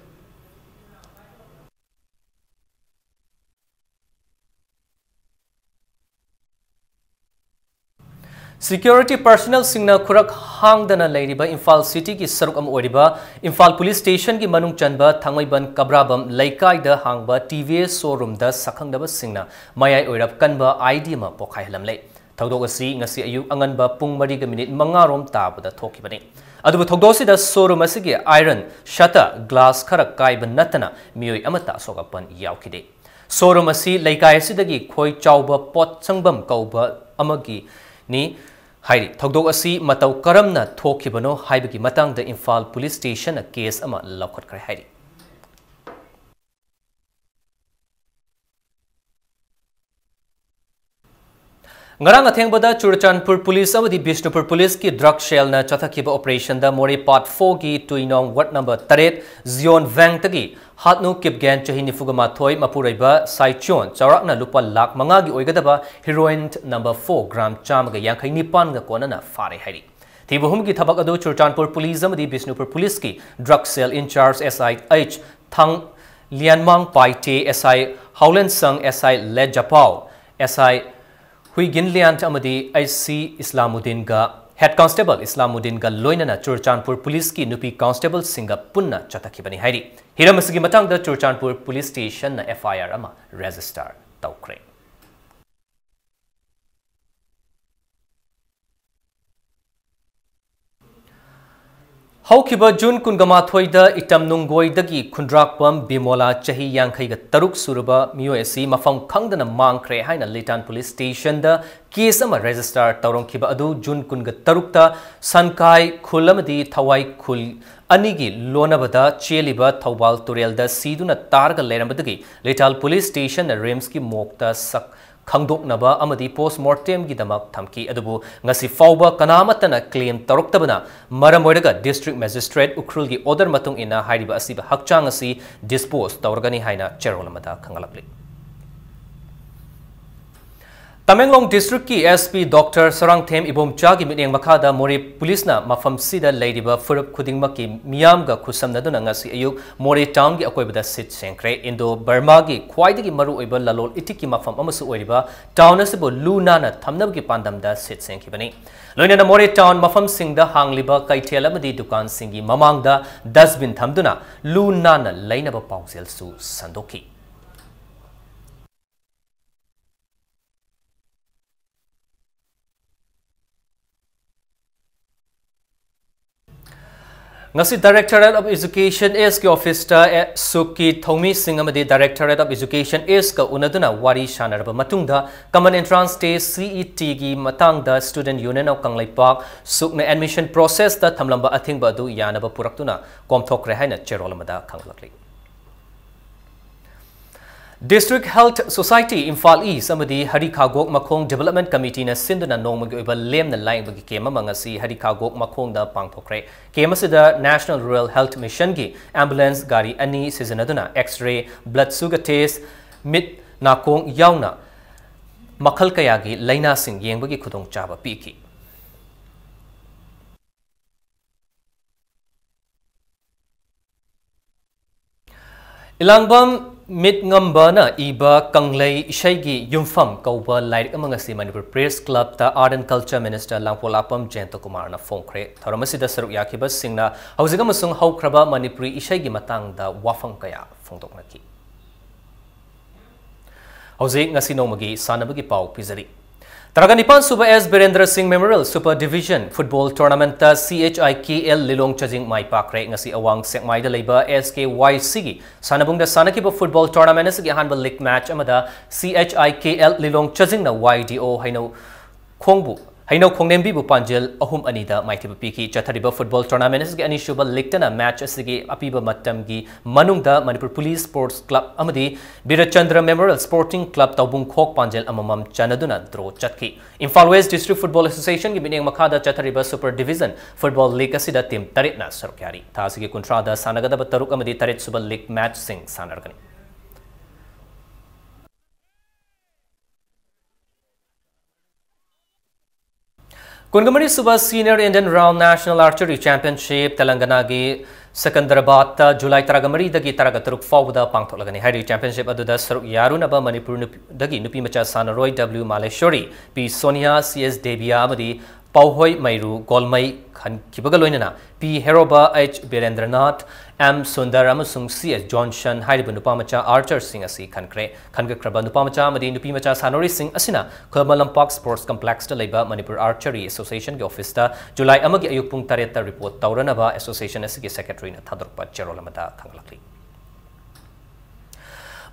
Security personnelꯁꯤꯡꯅ ꯈꯨꯔꯛ ꯍꯥꯡꯗꯅ ꯂꯩꯔꯤꯕ ꯏꯝꯐꯥꯜ cityꯒꯤ ꯁꯔꯨꯛ ꯑꯃ ꯑꯣꯏꯔꯤꯕ ꯏꯝꯐꯥꯜ police stationꯒꯤ ꯃꯅꯨꯡ ꯆꯟꯕ ꯊꯥꯡꯃꯩꯕꯟ ꯀꯕ꯭ꯔꯥꯕꯝ ꯂꯩꯀꯥꯏꯗ ꯍꯥꯡꯕ TVS showroomꯗ ꯁꯛꯈꯪꯗꯕꯁꯤꯡꯅ ꯃꯌꯥꯏ ꯑꯣꯏꯔꯞ ꯀꯟꯕ ID ꯑꯃ ꯄꯣꯈꯥꯏꯍꯜꯂꯝꯂꯦ꯫ ꯊꯧꯗꯣꯛ ꯑꯁꯤ ꯉꯁꯤ ꯑꯌꯨꯛ ꯑꯉꯟꯕ ꯄꯨꯡ ꯃꯔꯤꯒ ꯃꯤꯅꯤꯠ ꯃꯉꯥ ꯔꯣꯝ ꯇꯥꯕꯗ ꯊꯣꯛꯈꯤꯕꯅꯤ꯫ ꯑꯗꯨꯕꯨ ꯊꯧꯗꯣꯛ ꯑꯁꯤꯗ showroom ꯑꯁꯤꯒꯤ iron shutter glass ꯈꯔ ꯀꯥꯏꯕ ꯅꯠꯇꯅ ꯃꯤꯑꯣꯏ ꯑꯃꯠꯇ ꯑꯁꯣꯛ ꯑꯄꯟ ꯌꯥꯎꯈꯤꯗꯦ꯫ Showroom ꯑꯁꯤ ꯂꯩꯀꯥꯏ ꯑꯁꯤꯗꯒꯤ ꯈꯣꯏ ꯆꯥꯎꯕ ꯄꯣꯠ ꯁꯪꯐꯝ ꯀꯧꯕ ꯑꯃꯒꯤꯅꯤ ꯍꯥꯏꯔꯤ꯫ ꯊꯧꯗꯣꯛ ꯑꯁꯤ ꯃꯇꯧ ꯀꯔꯝꯅ ꯊꯣꯛꯈꯤꯕꯅꯣ ꯍꯥꯏꯕꯒꯤ ꯃꯇꯥꯡꯗ ꯏꯝꯐꯥꯜ police stationꯅ case ꯑꯃ ꯂꯧꯈꯠꯈ꯭ꯔꯦ ꯍꯥꯏꯔꯤ꯫ ꯉꯔꯥꯡ ꯑꯊꯦꯡꯕꯗ ꯆꯨꯔꯆꯥꯟꯄꯨꯔ police ꯑꯃꯗꯤ ꯕꯤꯁꯅꯨꯄꯨꯔ policeꯀꯤ drug cellꯅ ꯆꯠꯊꯈꯤꯕ operationꯗ ꯃꯣꯔꯦ part fourꯒꯤ ꯇꯨꯏꯅꯣꯡ ward number ꯇꯔꯦꯠ ꯖꯤꯌꯣꯟ ꯚꯦꯡꯇꯒꯤ ꯍꯥꯠꯅꯨ ꯀꯤꯞꯒꯦꯟ ꯆꯍꯤ ꯅꯤꯐꯨꯒ ꯃꯥꯊꯣꯏ ꯃꯄꯨꯔꯣꯏꯕ ꯁꯥꯏꯆꯣꯟ ꯆꯥꯎꯔꯥꯛꯅ ꯂꯨꯄꯥ ꯂꯥꯈ ꯃꯉꯥꯒꯤ ꯑꯣꯏꯒꯗꯕ heroin number four gram ꯆꯥꯝꯃꯒ ꯌꯥꯡꯈꯩ ꯅꯤꯄꯥꯟꯒ ꯀꯣꯟꯅꯅ ꯐꯥꯔꯦ ꯍꯥꯏꯔꯤ꯫ ꯊꯤꯕ ꯍꯨꯝꯒꯤ ꯊꯕꯛ ꯑꯗꯨ ꯆꯨꯔꯆꯥꯟꯄꯨꯔ police ꯑꯃꯗꯤ Bishnupur policeꯀꯤ drug cell in-charge SI H ꯊꯥꯡ ꯂꯤꯌꯥꯟꯃꯥꯡ ꯄꯥꯏꯇꯦ, SI ꯍꯥꯎꯂꯦꯟꯁꯪ, SI ꯂꯦꯖꯥꯄꯥꯎ, SI ꯍꯨꯏꯒꯤꯟꯂꯤꯌꯥꯟ ꯑꯃꯗꯤ ꯑꯩꯆ ꯁꯤ ꯏꯁꯂꯥꯃꯨꯗꯤꯟꯒ head constable ꯏꯁꯂꯥꯃꯨꯗꯤꯟꯒ ꯂꯣꯏꯅꯅ ꯆꯨꯔꯆꯥꯟꯄꯨꯔ policeꯀꯤ ꯅꯨꯄꯤ constableꯁꯤꯡꯒ ꯄꯨꯟꯅ ꯆꯠꯊꯈꯤꯕꯅꯤ ꯍꯥꯏꯔꯤ꯫ ꯍꯤꯔꯝ ꯑꯁꯤꯒꯤ ꯃꯇꯥꯡꯗ ꯆꯨꯔꯆꯥꯟꯄꯨꯔ police stationꯅ FIR ꯑꯃ register ꯇꯧꯈ꯭ꯔꯦ꯫ ꯍꯧꯈꯤꯕ ꯖꯨꯟ ꯀꯨꯟꯒ ꯃꯥꯊꯣꯏꯗ ꯏꯇꯝ ꯅꯨꯡꯒꯣꯏꯗꯒꯤ ꯈꯨꯟꯗ꯭ꯔꯥꯛꯄꯝ ꯕꯤꯃꯣꯂꯥ, ꯆꯍꯤ ꯌꯥꯡꯈꯩꯒ ꯇꯔꯨꯛ ꯁꯨꯔꯕ ꯃꯤꯑꯣꯏ ꯑꯁꯤ ꯃꯐꯝ ꯈꯪꯗꯅ ꯃꯥꯡꯈ꯭ꯔꯦ ꯍꯥꯏꯅ ꯂꯤꯇꯥꯟ ꯄꯨꯂꯤꯁ ꯁ꯭ꯇꯦꯁꯟꯗ ꯀꯦꯁ ꯑꯃ ꯔꯦꯖꯤꯁꯇꯥꯔ ꯇꯧꯔꯝꯈꯤꯕ ꯑꯗꯨ ꯖꯨꯟ ꯀꯨꯟꯒ ꯇꯔꯨꯛꯇ ꯁꯟꯀꯥꯏ ꯈꯨꯜ ꯑꯃꯗꯤ ꯊꯋꯥꯏ ꯈꯨꯜ ꯑꯅꯤꯒꯤ ꯂꯣꯟꯅꯕꯗ ꯆꯦꯜꯂꯤꯕ ꯊꯧꯕꯥꯜ ꯇꯨꯔꯦꯜꯗ ꯁꯤꯗꯨꯅ ꯇꯥꯔꯒ ꯂꯩꯔꯝꯕꯗꯒꯤ ꯂꯤꯇꯥꯟ ꯄꯨꯂꯤꯁ ꯁ꯭ꯇꯦꯁꯟꯅ ꯔꯤꯝꯁꯀꯤ ꯃꯣꯔꯒꯇ ꯁꯛ ꯈꯪꯗꯣꯛꯅꯕ ꯑꯃꯗꯤ ꯄꯣꯁꯃꯣꯔꯇꯦꯝꯒꯤꯗꯃꯛ ꯊꯝꯈꯤ꯫ ꯑꯗꯨꯕꯨ ꯉꯁꯤ ꯐꯥꯎꯕ ꯀꯅꯥꯃꯠꯇꯅ ꯀ꯭ꯂꯦꯝ ꯇꯧꯔꯛꯇꯕꯅ ꯃꯔꯝ ꯑꯣꯏꯔꯒ ꯗꯤꯁꯇ꯭ꯔꯤꯛ ꯃꯦꯖꯤꯁꯇ꯭ꯔꯦꯠ ꯎꯈ꯭ꯔꯨꯜꯒꯤ ꯑꯣꯔꯗꯔ ꯃꯇꯨꯡ ꯏꯟꯅ ꯍꯥꯏꯔꯤꯕ ꯑꯁꯤꯕ ꯍꯛꯆꯥꯡ ꯑꯁꯤ ꯗꯤꯁꯄꯣꯖ ꯇꯧꯔꯒꯅꯤ ꯍꯥꯏꯅ ꯆꯦꯔꯣꯜ ꯑꯃꯗ ꯈꯪꯍꯜꯂꯛꯂꯤ꯫ ꯇꯃꯦꯡꯂꯣꯡ ꯗꯤꯁꯇ꯭ꯔꯤꯛꯀꯤ ꯑꯦꯁ ꯄꯤ ꯗꯣꯛꯇꯔ ꯁꯔꯥꯡꯊꯦꯝ ꯏꯕꯣꯝꯆꯥꯒꯤ ꯃꯤꯠꯌꯦꯡ ꯃꯈꯥꯗ ꯃꯣꯔꯦ ꯄꯨꯂꯤꯁꯅ ꯃꯐꯝꯁꯤꯗ ꯂꯩꯔꯤꯕ ꯐꯨꯔꯨꯞ ꯈꯨꯗꯤꯡꯃꯛꯀꯤ ꯃꯤꯌꯥꯝꯒ ꯈꯨꯠꯁꯝꯅꯗꯨꯅ ꯉꯁꯤ ꯑꯌꯨꯛ ꯃꯣꯔꯦ ꯇꯥꯎꯟꯒꯤ ꯑꯀꯣꯏꯕꯗ ꯁꯤꯠ ꯁꯦꯡꯈ꯭ꯔꯦ꯫ ꯏꯟꯗꯣ ꯕꯔꯃꯥꯒꯤ ꯈ꯭ꯋꯥꯏꯗꯒꯤ ꯃꯔꯨꯑꯣꯏꯕ ꯂꯂꯣꯜ ꯏꯇꯤꯛꯀꯤ ꯃꯐꯝ ꯑꯃꯁꯨ ꯑꯣꯏꯔꯤꯕ ꯇꯥꯎꯟ ꯑꯁꯤꯕꯨ ꯂꯨ ꯅꯥꯟꯅ ꯊꯝꯅꯕꯒꯤ ꯄꯥꯟꯗꯝꯗ ꯁꯤꯠ ꯁꯦꯡꯈꯤꯕꯅꯤ꯫ ꯂꯣꯏꯅꯅ ꯃꯣꯔꯦ ꯇꯥꯎꯟ ꯃꯐꯝꯁꯤꯡꯗ ꯍꯥꯡꯂꯤꯕ ꯀꯩꯊꯦꯜ ꯑꯃꯗꯤ ꯗꯨꯀꯥꯟꯁꯤꯡꯒꯤ ꯃꯃꯥꯡꯗ ꯗꯁꯕꯤꯟ ꯊꯝꯗꯨꯅ ꯂꯨ ꯅꯥꯟꯅ ꯂꯩꯅꯕ ꯄꯥꯎꯖꯦꯜꯁꯨ ꯁꯟꯗꯣꯛꯈꯤ꯫ ꯉꯁꯤ Directorate of Education East ꯀꯤ ꯑꯣꯐꯤꯁꯇ ꯑꯦ, ꯁꯨꯛꯀꯤ ꯊꯧꯃꯤꯁꯤꯡ ꯑꯃꯗꯤ Directorate of Education East ꯀ ꯎꯅꯗꯨꯅ ꯋꯥꯔꯤ ꯁꯥꯟꯅꯔꯕ ꯃꯇꯨꯡꯗ Common Entrance Test, C E T ꯒꯤ ꯃꯇꯥꯡꯗ Student Union of Kangleipak, ꯁꯨꯛꯅ admission process ꯇ ꯊꯝꯂꯝꯕ ꯑꯊꯤꯡꯕ ꯑꯗꯨ ꯌꯥꯅꯕ ꯄꯨꯔꯛꯇꯨꯅ ꯀꯣꯝꯊꯣꯛꯈ꯭ꯔꯦ ꯍꯥꯏꯅ ꯆꯦꯔꯣꯜ ꯑꯃꯗ ꯈꯪꯂꯛꯂꯤ꯫ District Health Society Imphal East ꯑꯃꯗꯤ ꯍꯔꯤꯈꯥꯒꯣꯛ ꯃꯈꯣꯡ Development Committee ꯅ ꯁꯤꯟꯗꯨꯅ ꯅꯣꯡꯃꯒꯤ ꯑꯣꯏꯕ ꯂꯦꯝꯅ ꯂꯥꯌꯦꯡꯕꯒꯤ ꯀꯦꯝ ꯑꯃ ꯉꯁꯤ ꯍꯔꯤꯈꯥꯒꯣꯛ ꯃꯈꯣꯡꯗ ꯄꯥꯡꯊꯣꯛꯈ꯭ꯔꯦ꯫ ꯀꯦꯝ ꯑꯁꯤꯗ National Rural Health Mission ꯒꯤ ambulance ꯒꯥꯔꯤ ꯑꯅꯤ ꯁꯤꯖꯤꯟꯅꯗꯨꯅ X-ray, blood sugar test, ꯃꯤꯠ ꯅꯥꯀꯣꯡ ꯌꯥꯎꯅ ꯃꯈꯜ ꯀꯌꯥꯒꯤ ꯂꯥꯏꯅꯥꯁꯤꯡ ꯌꯦꯡꯕꯒꯤ ꯈꯨꯗꯣꯡꯆꯥꯕ ꯄꯤꯈꯤ꯫ ꯏꯂꯥꯡꯕꯝ ꯃꯤꯠꯉꯝꯕꯅ ꯏꯕ ꯀꯪꯂꯩ ꯏꯁꯩꯒꯤ ꯌꯨꯝꯐꯝ ꯀꯧꯕ ꯂꯥꯏꯔꯤꯛ ꯑꯃ ꯉꯁꯤ ꯃꯅꯤꯄꯨꯔ Press Club ꯇ Art and Culture Minister ꯂꯥꯡꯄꯣꯛꯂꯥꯛꯄꯝ ꯖꯌꯟꯇꯀꯨꯃꯥꯔꯅ ꯐꯣꯡꯈ꯭ꯔꯦ꯫ ꯊꯧꯔꯝ ꯑꯁꯤꯗ ꯁꯔꯨꯛ ꯌꯥꯈꯤꯕꯁꯤꯡꯅ ꯍꯧꯖꯤꯛ ꯑꯃꯁꯨꯡ ꯍꯧꯈ꯭ꯔꯕ ꯃꯅꯤꯄꯨꯔꯤ ꯏꯁꯩꯒꯤ ꯃꯇꯥꯡꯗ ꯋꯥꯐꯝ ꯀꯌꯥ ꯐꯣꯡꯗꯣꯛꯅꯈꯤ꯫ ꯍꯧꯖꯤꯛ ꯉꯁꯤ ꯅꯣꯡꯃꯒꯤ ꯁꯥꯟꯅꯕꯒꯤ ꯄꯥꯎ ꯄꯤꯖꯔꯤ꯫ ꯇꯔꯥꯅꯤꯄꯥꯟ ꯁꯨꯕ ꯑꯦꯁ ꯕꯤꯔꯦꯟꯗ꯭ꯔ ꯁꯤꯡ ꯃꯦꯃꯣꯔꯤꯌꯦꯜ ꯁꯨꯄꯔ ꯗꯤꯚꯤꯖꯟ ꯐꯨꯠꯕꯣꯜ ꯇꯣꯔꯅꯥꯃꯦꯟꯠꯇ ꯁꯤ ꯑꯩꯆ ꯑꯥꯏ ꯀꯦ ꯑꯦꯜ ꯂꯤꯂꯣꯡ ꯆꯖꯤꯡ ꯃꯥꯏ ꯄꯥꯛꯈ꯭ꯔꯦ꯫ ꯉꯁꯤ ꯑꯋꯥꯡ ꯁꯦꯛꯃꯥꯏꯗ ꯂꯩꯕ ꯑꯦꯁ ꯀꯦ ꯋꯥꯏ ꯁꯤꯒꯤ ꯁꯥꯟꯅꯕꯨꯡꯗ ꯁꯥꯟꯅꯈꯤꯕ ꯐꯨꯠꯕꯣꯜ ꯇꯣꯔꯅꯥꯃꯦꯟꯠ ꯑꯁꯤꯒꯤ ꯑꯍꯥꯟꯕ ꯂꯤꯒ ꯃꯦꯆ ꯑꯃꯗ ꯁꯤ ꯑꯩꯆ ꯑꯥꯏ ꯀꯦ ꯑꯦꯜ ꯂꯤꯂꯣꯡ ꯆꯖꯤꯡꯅ ꯋꯥꯏ ꯗꯤ ꯑꯣ ꯍꯩꯅꯧ ꯈꯣꯡꯕꯨ, ꯍꯩꯅꯧ ꯈꯣꯡꯅꯦꯝꯕꯤꯕꯨ ꯄꯥꯟꯖꯤꯜ ꯑꯍꯨꯝ ꯑꯅꯤꯗ ꯃꯥꯏꯊꯤꯕ ꯄꯤꯈꯤ꯫ ꯆꯠꯊꯔꯤꯕ ꯐꯨꯠꯕꯣꯜ ꯇꯣꯔꯅꯥꯃꯦꯟꯠ ꯑꯁꯤꯒꯤ ꯑꯅꯤꯁꯨꯕ ꯂꯤꯒꯇꯅ ꯃꯦꯆ ꯑꯁꯤꯒꯤ ꯑꯄꯤꯕ ꯃꯇꯝꯒꯤ ꯃꯅꯨꯡꯗ ꯃꯅꯤꯄꯨꯔ ꯄꯨꯂꯤꯁ ꯁ꯭ꯄꯣꯔꯠꯁ ꯀ꯭ꯂꯕ ꯑꯃꯗꯤ ꯕꯤꯔꯆꯟꯗ꯭ꯔ ꯃꯦꯃꯣꯔꯤꯌꯦꯜ ꯁ꯭ꯄꯣꯔꯇꯤꯡ ꯀ꯭ꯂꯕ ꯇꯧꯕꯨꯡꯈꯣꯛ ꯄꯥꯟꯖꯤꯜ ꯑꯃꯃꯝ ꯆꯟꯅꯗꯨꯅ ꯗ꯭ꯔꯣ ꯆꯠꯈꯤ꯫ ꯏꯝꯐꯥꯜ ꯋꯦꯁ ꯗꯤꯁꯇ꯭ꯔꯤꯛ ꯐꯨꯠꯕꯣꯜ ꯑꯦꯁꯣꯁꯤꯌꯦꯁꯟꯒꯤ ꯃꯤꯠꯌꯦꯡ ꯃꯈꯥꯗ ꯆꯠꯊꯔꯤꯕ ꯁꯨꯄꯔ ꯗꯤꯚꯤꯖꯟ ꯐꯨꯠꯕꯣꯜ ꯂꯤꯒ ꯑꯁꯤꯗ ꯇꯤꯝ ꯇꯔꯦꯠꯅ ꯁꯔꯨꯛ ꯌꯥꯔꯤ꯫ ꯊꯥ ꯑꯁꯤꯒꯤ ꯀꯨꯟꯊ꯭ꯔꯥꯗ ꯁꯥꯟꯅꯒꯗꯕ ꯇꯔꯨꯛ ꯑꯃꯗꯤ ꯇꯔꯦꯠ ꯁꯨꯕ ꯂꯤꯒ ꯃꯦꯆꯁꯤꯡ ꯁꯥꯟꯅꯔꯒꯅꯤ꯫ ꯀꯨꯟꯃꯔꯤ ꯁꯨꯕ Senior Indian Round National Archery Championship ꯇꯦꯂꯪꯒꯅꯥꯒꯤ ꯁꯦꯀꯟꯗꯔꯕꯥꯗꯇ ꯖꯨꯂꯥꯏ ꯇꯔꯥꯃꯔꯤꯗꯒꯤ ꯇꯔꯥꯇꯔꯨꯛ ꯐꯥꯎꯕꯗ ꯄꯥꯡꯊꯣꯛꯂꯒꯅꯤ꯫ ꯍꯥꯏꯔꯤꯕ ꯆꯦꯝꯄꯤꯌꯟꯁꯤꯞ ꯑꯗꯨꯗ ꯁꯔꯨꯛ ꯌꯥꯔꯨꯅꯕ ꯃꯅꯤꯄꯨꯔ ꯅꯨꯄꯤ-, ꯗꯒꯤ ꯅꯨꯄꯤꯃꯆꯥ ꯁꯥꯟꯅꯔꯣꯏ ꯗꯕ꯭ꯂꯤꯎ ꯃꯥꯂꯦꯁꯣꯔꯤ, ꯄꯤ ꯁꯣꯅꯤꯌꯥ, ꯁꯤ ꯑꯦꯁ ꯗꯦꯕꯤꯌꯥ ꯑꯃꯗꯤ ꯄꯥꯎꯍꯣꯏ ꯃꯩꯔꯨ ꯒꯣꯜꯃꯩ ꯈꯟꯈꯤꯕꯒ ꯂꯣꯏꯅꯅ ꯄꯤ ꯍꯦꯔꯣꯕ, ꯑꯩꯆ ꯕꯤꯔꯦꯟꯗ꯭ꯔꯅꯥꯊ, ꯑꯦꯝ ꯁꯨꯟꯗꯔ ꯑꯃꯁꯨꯡ ꯁꯤ ꯑꯦꯁ ꯖꯣꯟꯁꯟ ꯍꯥꯏꯔꯤꯕ ꯅꯨꯄꯥꯃꯆꯥ ꯑꯥꯔꯆꯔꯁꯤꯡ ꯑꯁꯤ ꯈꯟꯈ꯭ꯔꯦ꯫ ꯈꯟꯒꯠꯈ꯭ꯔꯕ ꯅꯨꯄꯥꯃꯆꯥ ꯑꯃꯗꯤ ꯅꯨꯄꯤꯃꯆꯥ ꯁꯥꯟꯅꯔꯣꯏꯁꯤꯡ ꯑꯁꯤꯅ ꯈꯨꯃꯟ ꯂꯝꯄꯥꯛ ꯁ꯭ꯄꯣꯔꯠꯁ ꯀꯝꯄ꯭ꯂꯦꯛꯁꯇ ꯂꯩꯕ ꯃꯅꯤꯄꯨꯔ ꯑꯥꯔꯆꯔꯤ ꯑꯦꯁꯣꯁꯤꯌꯦꯁꯟꯒꯤ ꯑꯣꯐꯤꯁꯇ ꯖꯨꯂꯥꯏ ꯑꯃꯒꯤ ꯑꯌꯨꯛ ꯄꯨꯡ ꯇꯔꯦꯠꯇ ꯔꯤꯄꯣꯔꯠ ꯇꯧꯔꯅꯕ ꯑꯦꯁꯣꯁꯤꯌꯦꯁꯟ ꯑꯁꯤꯒꯤ ꯁꯦꯀ꯭ꯔꯦꯇꯔꯤꯅ ꯊꯥꯗꯣꯔꯛꯄ ꯆꯦꯔꯣꯜ ꯑꯃꯗ ꯈꯪꯂꯛꯂꯤ꯫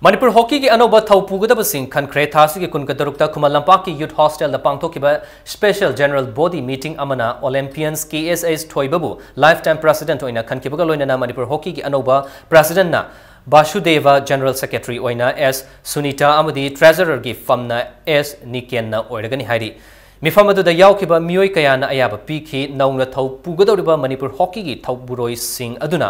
ꯃꯅꯤꯄꯨꯔ ꯍꯣꯀꯤꯒꯤ ꯑꯅꯧꯕ ꯊꯧ ꯄꯨꯒꯗꯕꯁꯤꯡ ꯈꯟꯈ꯭ꯔꯦ꯫ ꯊꯥ ꯑꯁꯤꯒꯤ ꯀꯨꯟꯇꯔꯨꯛꯇ ꯈꯨꯃꯟ ꯂꯝꯄꯥꯛꯀꯤ ꯌꯨꯊ ꯍꯣꯁꯇꯦꯜꯗ ꯄꯥꯡꯊꯣꯛꯈꯤꯕ ꯁ꯭ꯄꯦꯁꯦꯜ ꯖꯦꯅꯔꯦꯜ ꯕꯣꯗꯤ ꯃꯤꯇꯤꯡ ꯑꯃꯅ ꯑꯣꯂꯦꯝꯄꯤꯌꯟꯁ ꯀꯦ ꯑꯦꯁ ꯑꯩꯆ ꯊꯣꯏꯕꯕꯨ ꯂꯥꯏꯐ ꯇꯥꯏꯝ ꯄ꯭ꯔꯦꯁꯤꯗꯦꯟꯠ ꯑꯣꯏꯅ ꯈꯟꯈꯤꯕꯒ ꯂꯣꯏꯅꯅ ꯃꯅꯤꯄꯨꯔ ꯍꯣꯀꯤꯒꯤ ꯑꯅꯧꯕ ꯄ꯭ꯔꯦꯁꯤꯗꯦꯟꯠꯅ ꯕꯥꯁꯨꯗꯦꯕ, ꯖꯦꯅꯔꯦꯜ ꯁꯦꯀ꯭ꯔꯦꯇꯔꯤ ꯑꯣꯏꯅ ꯑꯦꯁ ꯁꯨꯅꯤꯇꯥ ꯑꯃꯗꯤ ꯇ꯭ꯔꯦꯖꯔꯔꯒꯤ ꯐꯝꯅ ꯑꯦꯁ ꯅꯤꯀꯦꯟꯅ ꯑꯣꯏꯔꯒꯅꯤ ꯍꯥꯏꯔꯤ꯫ ꯃꯤꯐꯝ ꯑꯗꯨꯗ ꯌꯥꯎꯈꯤꯕ ꯃꯤꯑꯣꯏ ꯀꯌꯥꯅ ꯑꯌꯥꯕ ꯄꯤꯈꯤ꯫ ꯅꯧꯅ ꯊꯧ ꯄꯨꯒꯗꯧꯔꯤꯕ ꯃꯅꯤꯄꯨꯔ ꯍꯣꯀꯤꯒꯤ ꯊꯧꯕꯨꯔꯣꯏꯁꯤꯡ ꯑꯗꯨꯅ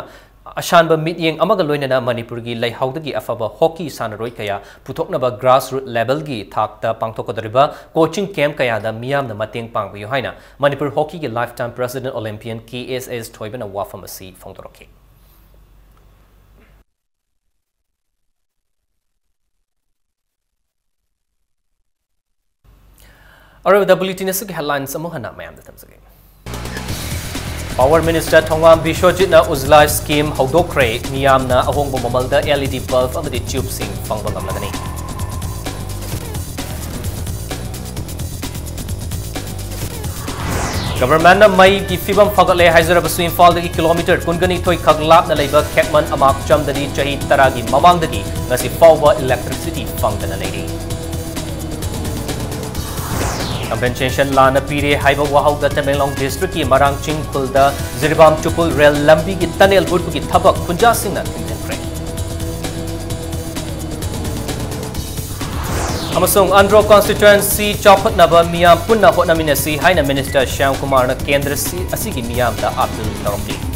ꯑꯁꯥꯟꯕ ꯃꯤꯠꯌꯦꯡ ꯑꯃꯒ ꯂꯣꯏꯅꯅ ꯃꯅꯤꯄꯨꯔꯒꯤ ꯂꯩꯍꯥꯎꯗꯒꯤ ꯑꯐꯕ ꯍꯣꯀꯤ ꯁꯥꯟꯅꯔꯣꯏ ꯀꯌꯥ ꯄꯨꯊꯣꯛꯅꯕ ꯒ꯭ꯔꯥꯁꯔꯨꯠ ꯂꯦꯚꯦꯜꯒꯤ ꯊꯥꯛꯇ ꯄꯥꯡꯊꯣꯛꯀꯗꯧꯔꯤꯕ ꯀꯣꯆꯤꯡ ꯀꯦꯝꯞ ꯀꯌꯥꯗ ꯃꯤꯌꯥꯝꯅ ꯃꯇꯦꯡ ꯄꯥꯡꯕꯤꯌꯨ ꯍꯥꯏꯅ ꯃꯅꯤꯄꯨꯔ ꯍꯣꯀꯤꯒꯤ ꯂꯥꯏꯐ ꯇꯥꯏꯝ ꯄ꯭ꯔꯦꯁꯤꯗꯦꯟꯠ ꯑꯣꯂꯦꯝꯄꯤꯌꯟ ꯀꯦ ꯑꯦꯁ ꯑꯩꯆ ꯊꯣꯏꯕꯅ ꯋꯥꯐꯝ ꯑꯁꯤ ꯐꯣꯡꯗꯣꯔꯛꯈꯤ꯫ ꯑꯔꯣꯏꯕꯗ ꯕꯨꯂꯦꯇꯤꯟ ꯑꯁꯤꯒꯤ ꯍꯦꯗꯂꯥꯏꯟꯁ ꯑꯃꯨꯛ ꯍꯟꯅ ꯃꯌꯥꯝꯗ ꯊꯝꯖꯒꯦ꯫ ꯄꯥꯋꯔ ꯃꯤꯅꯤꯁꯇꯔ ꯊꯣꯡꯉꯥꯝ ꯕꯤꯁ꯭ꯋꯖꯤꯠꯅ ꯎꯖꯂꯥ ꯁ꯭ꯀꯤꯝ ꯍꯧꯗꯣꯛꯈ꯭ꯔꯦ꯫ ꯃꯤꯌꯥꯝꯅ ꯑꯍꯣꯡꯕ ꯃꯃꯜꯗ ꯑꯦꯜ ꯏ ꯗꯤ ꯕꯜꯕ ꯑꯃꯗꯤ ꯇ꯭ꯌꯨꯕꯁꯤꯡ ꯐꯪꯕ ꯉꯝꯂꯒꯅꯤ꯫ ꯒꯚꯔꯟꯃꯦꯟꯠꯅ ꯃꯩꯒꯤ ꯐꯤꯕꯝ ꯐꯒꯠꯂꯦ ꯍꯥꯏꯖꯔꯕꯁꯨ ꯏꯝꯐꯥꯜꯗꯒꯤ ꯀꯤꯂꯣꯃꯤꯇꯔ ꯀꯨꯟꯒꯅꯤꯊꯣꯏ ꯈꯛ ꯂꯥꯞꯅ ꯂꯩꯕ ꯈꯦꯛꯃꯟ ꯑꯃꯥꯛꯆꯝꯗꯗꯤ ꯆꯍꯤ ꯇꯔꯥꯒꯤ ꯃꯃꯥꯡꯗꯒꯤ ꯉꯁꯤ ꯐꯥꯎꯕ ꯏꯂꯦꯛꯇ꯭ꯔꯤꯁꯤꯇꯤ ꯐꯪꯗꯅ ꯂꯩꯔꯤ꯫ ꯀꯝꯄꯦꯟꯁꯦꯁꯟ ꯂꯥꯟꯅ ꯄꯤꯔꯦ ꯍꯥꯏꯕ ꯋꯥꯍꯧꯗ ꯇꯃꯦꯡꯂꯣꯡ ꯗꯤꯁꯇ꯭ꯔꯤꯛꯀꯤ ꯃꯔꯥꯡꯆꯤꯡ ꯈꯨꯜꯗ ꯖꯤꯔꯤꯕꯥꯝ ꯆꯨꯄꯨꯜ ꯔꯦꯜ ꯂꯝꯕꯤꯒꯤ ꯇꯅꯦꯜ ꯍꯨꯠꯄꯒꯤ ꯊꯕꯛ ꯈꯨꯟꯖꯥꯁꯤꯡꯅ ꯊꯤꯡꯖꯤꯟꯈ꯭ꯔꯦ꯫ ꯑꯃꯁꯨꯡ ꯑꯟꯗ꯭ꯔꯣ ꯀꯟꯁꯇꯤꯇ꯭ꯋꯦꯟꯁꯤ ꯆꯥꯎꯈꯠꯅꯕ ꯃꯤꯌꯥꯝ ꯄꯨꯟꯅ ꯍꯣꯠꯅꯃꯤꯟꯅꯁꯤ ꯍꯥꯏꯅ ꯃꯤꯅꯤꯁꯇꯔ ꯁ꯭ꯌꯥꯝ ꯀꯨꯃꯥꯔꯅ ꯀꯦꯟꯗ꯭ꯔ ꯑꯁꯤꯒꯤ ꯃꯤꯌꯥꯝꯗ ꯑꯥꯄꯤꯜ ꯇꯧꯔꯛꯂꯤ꯫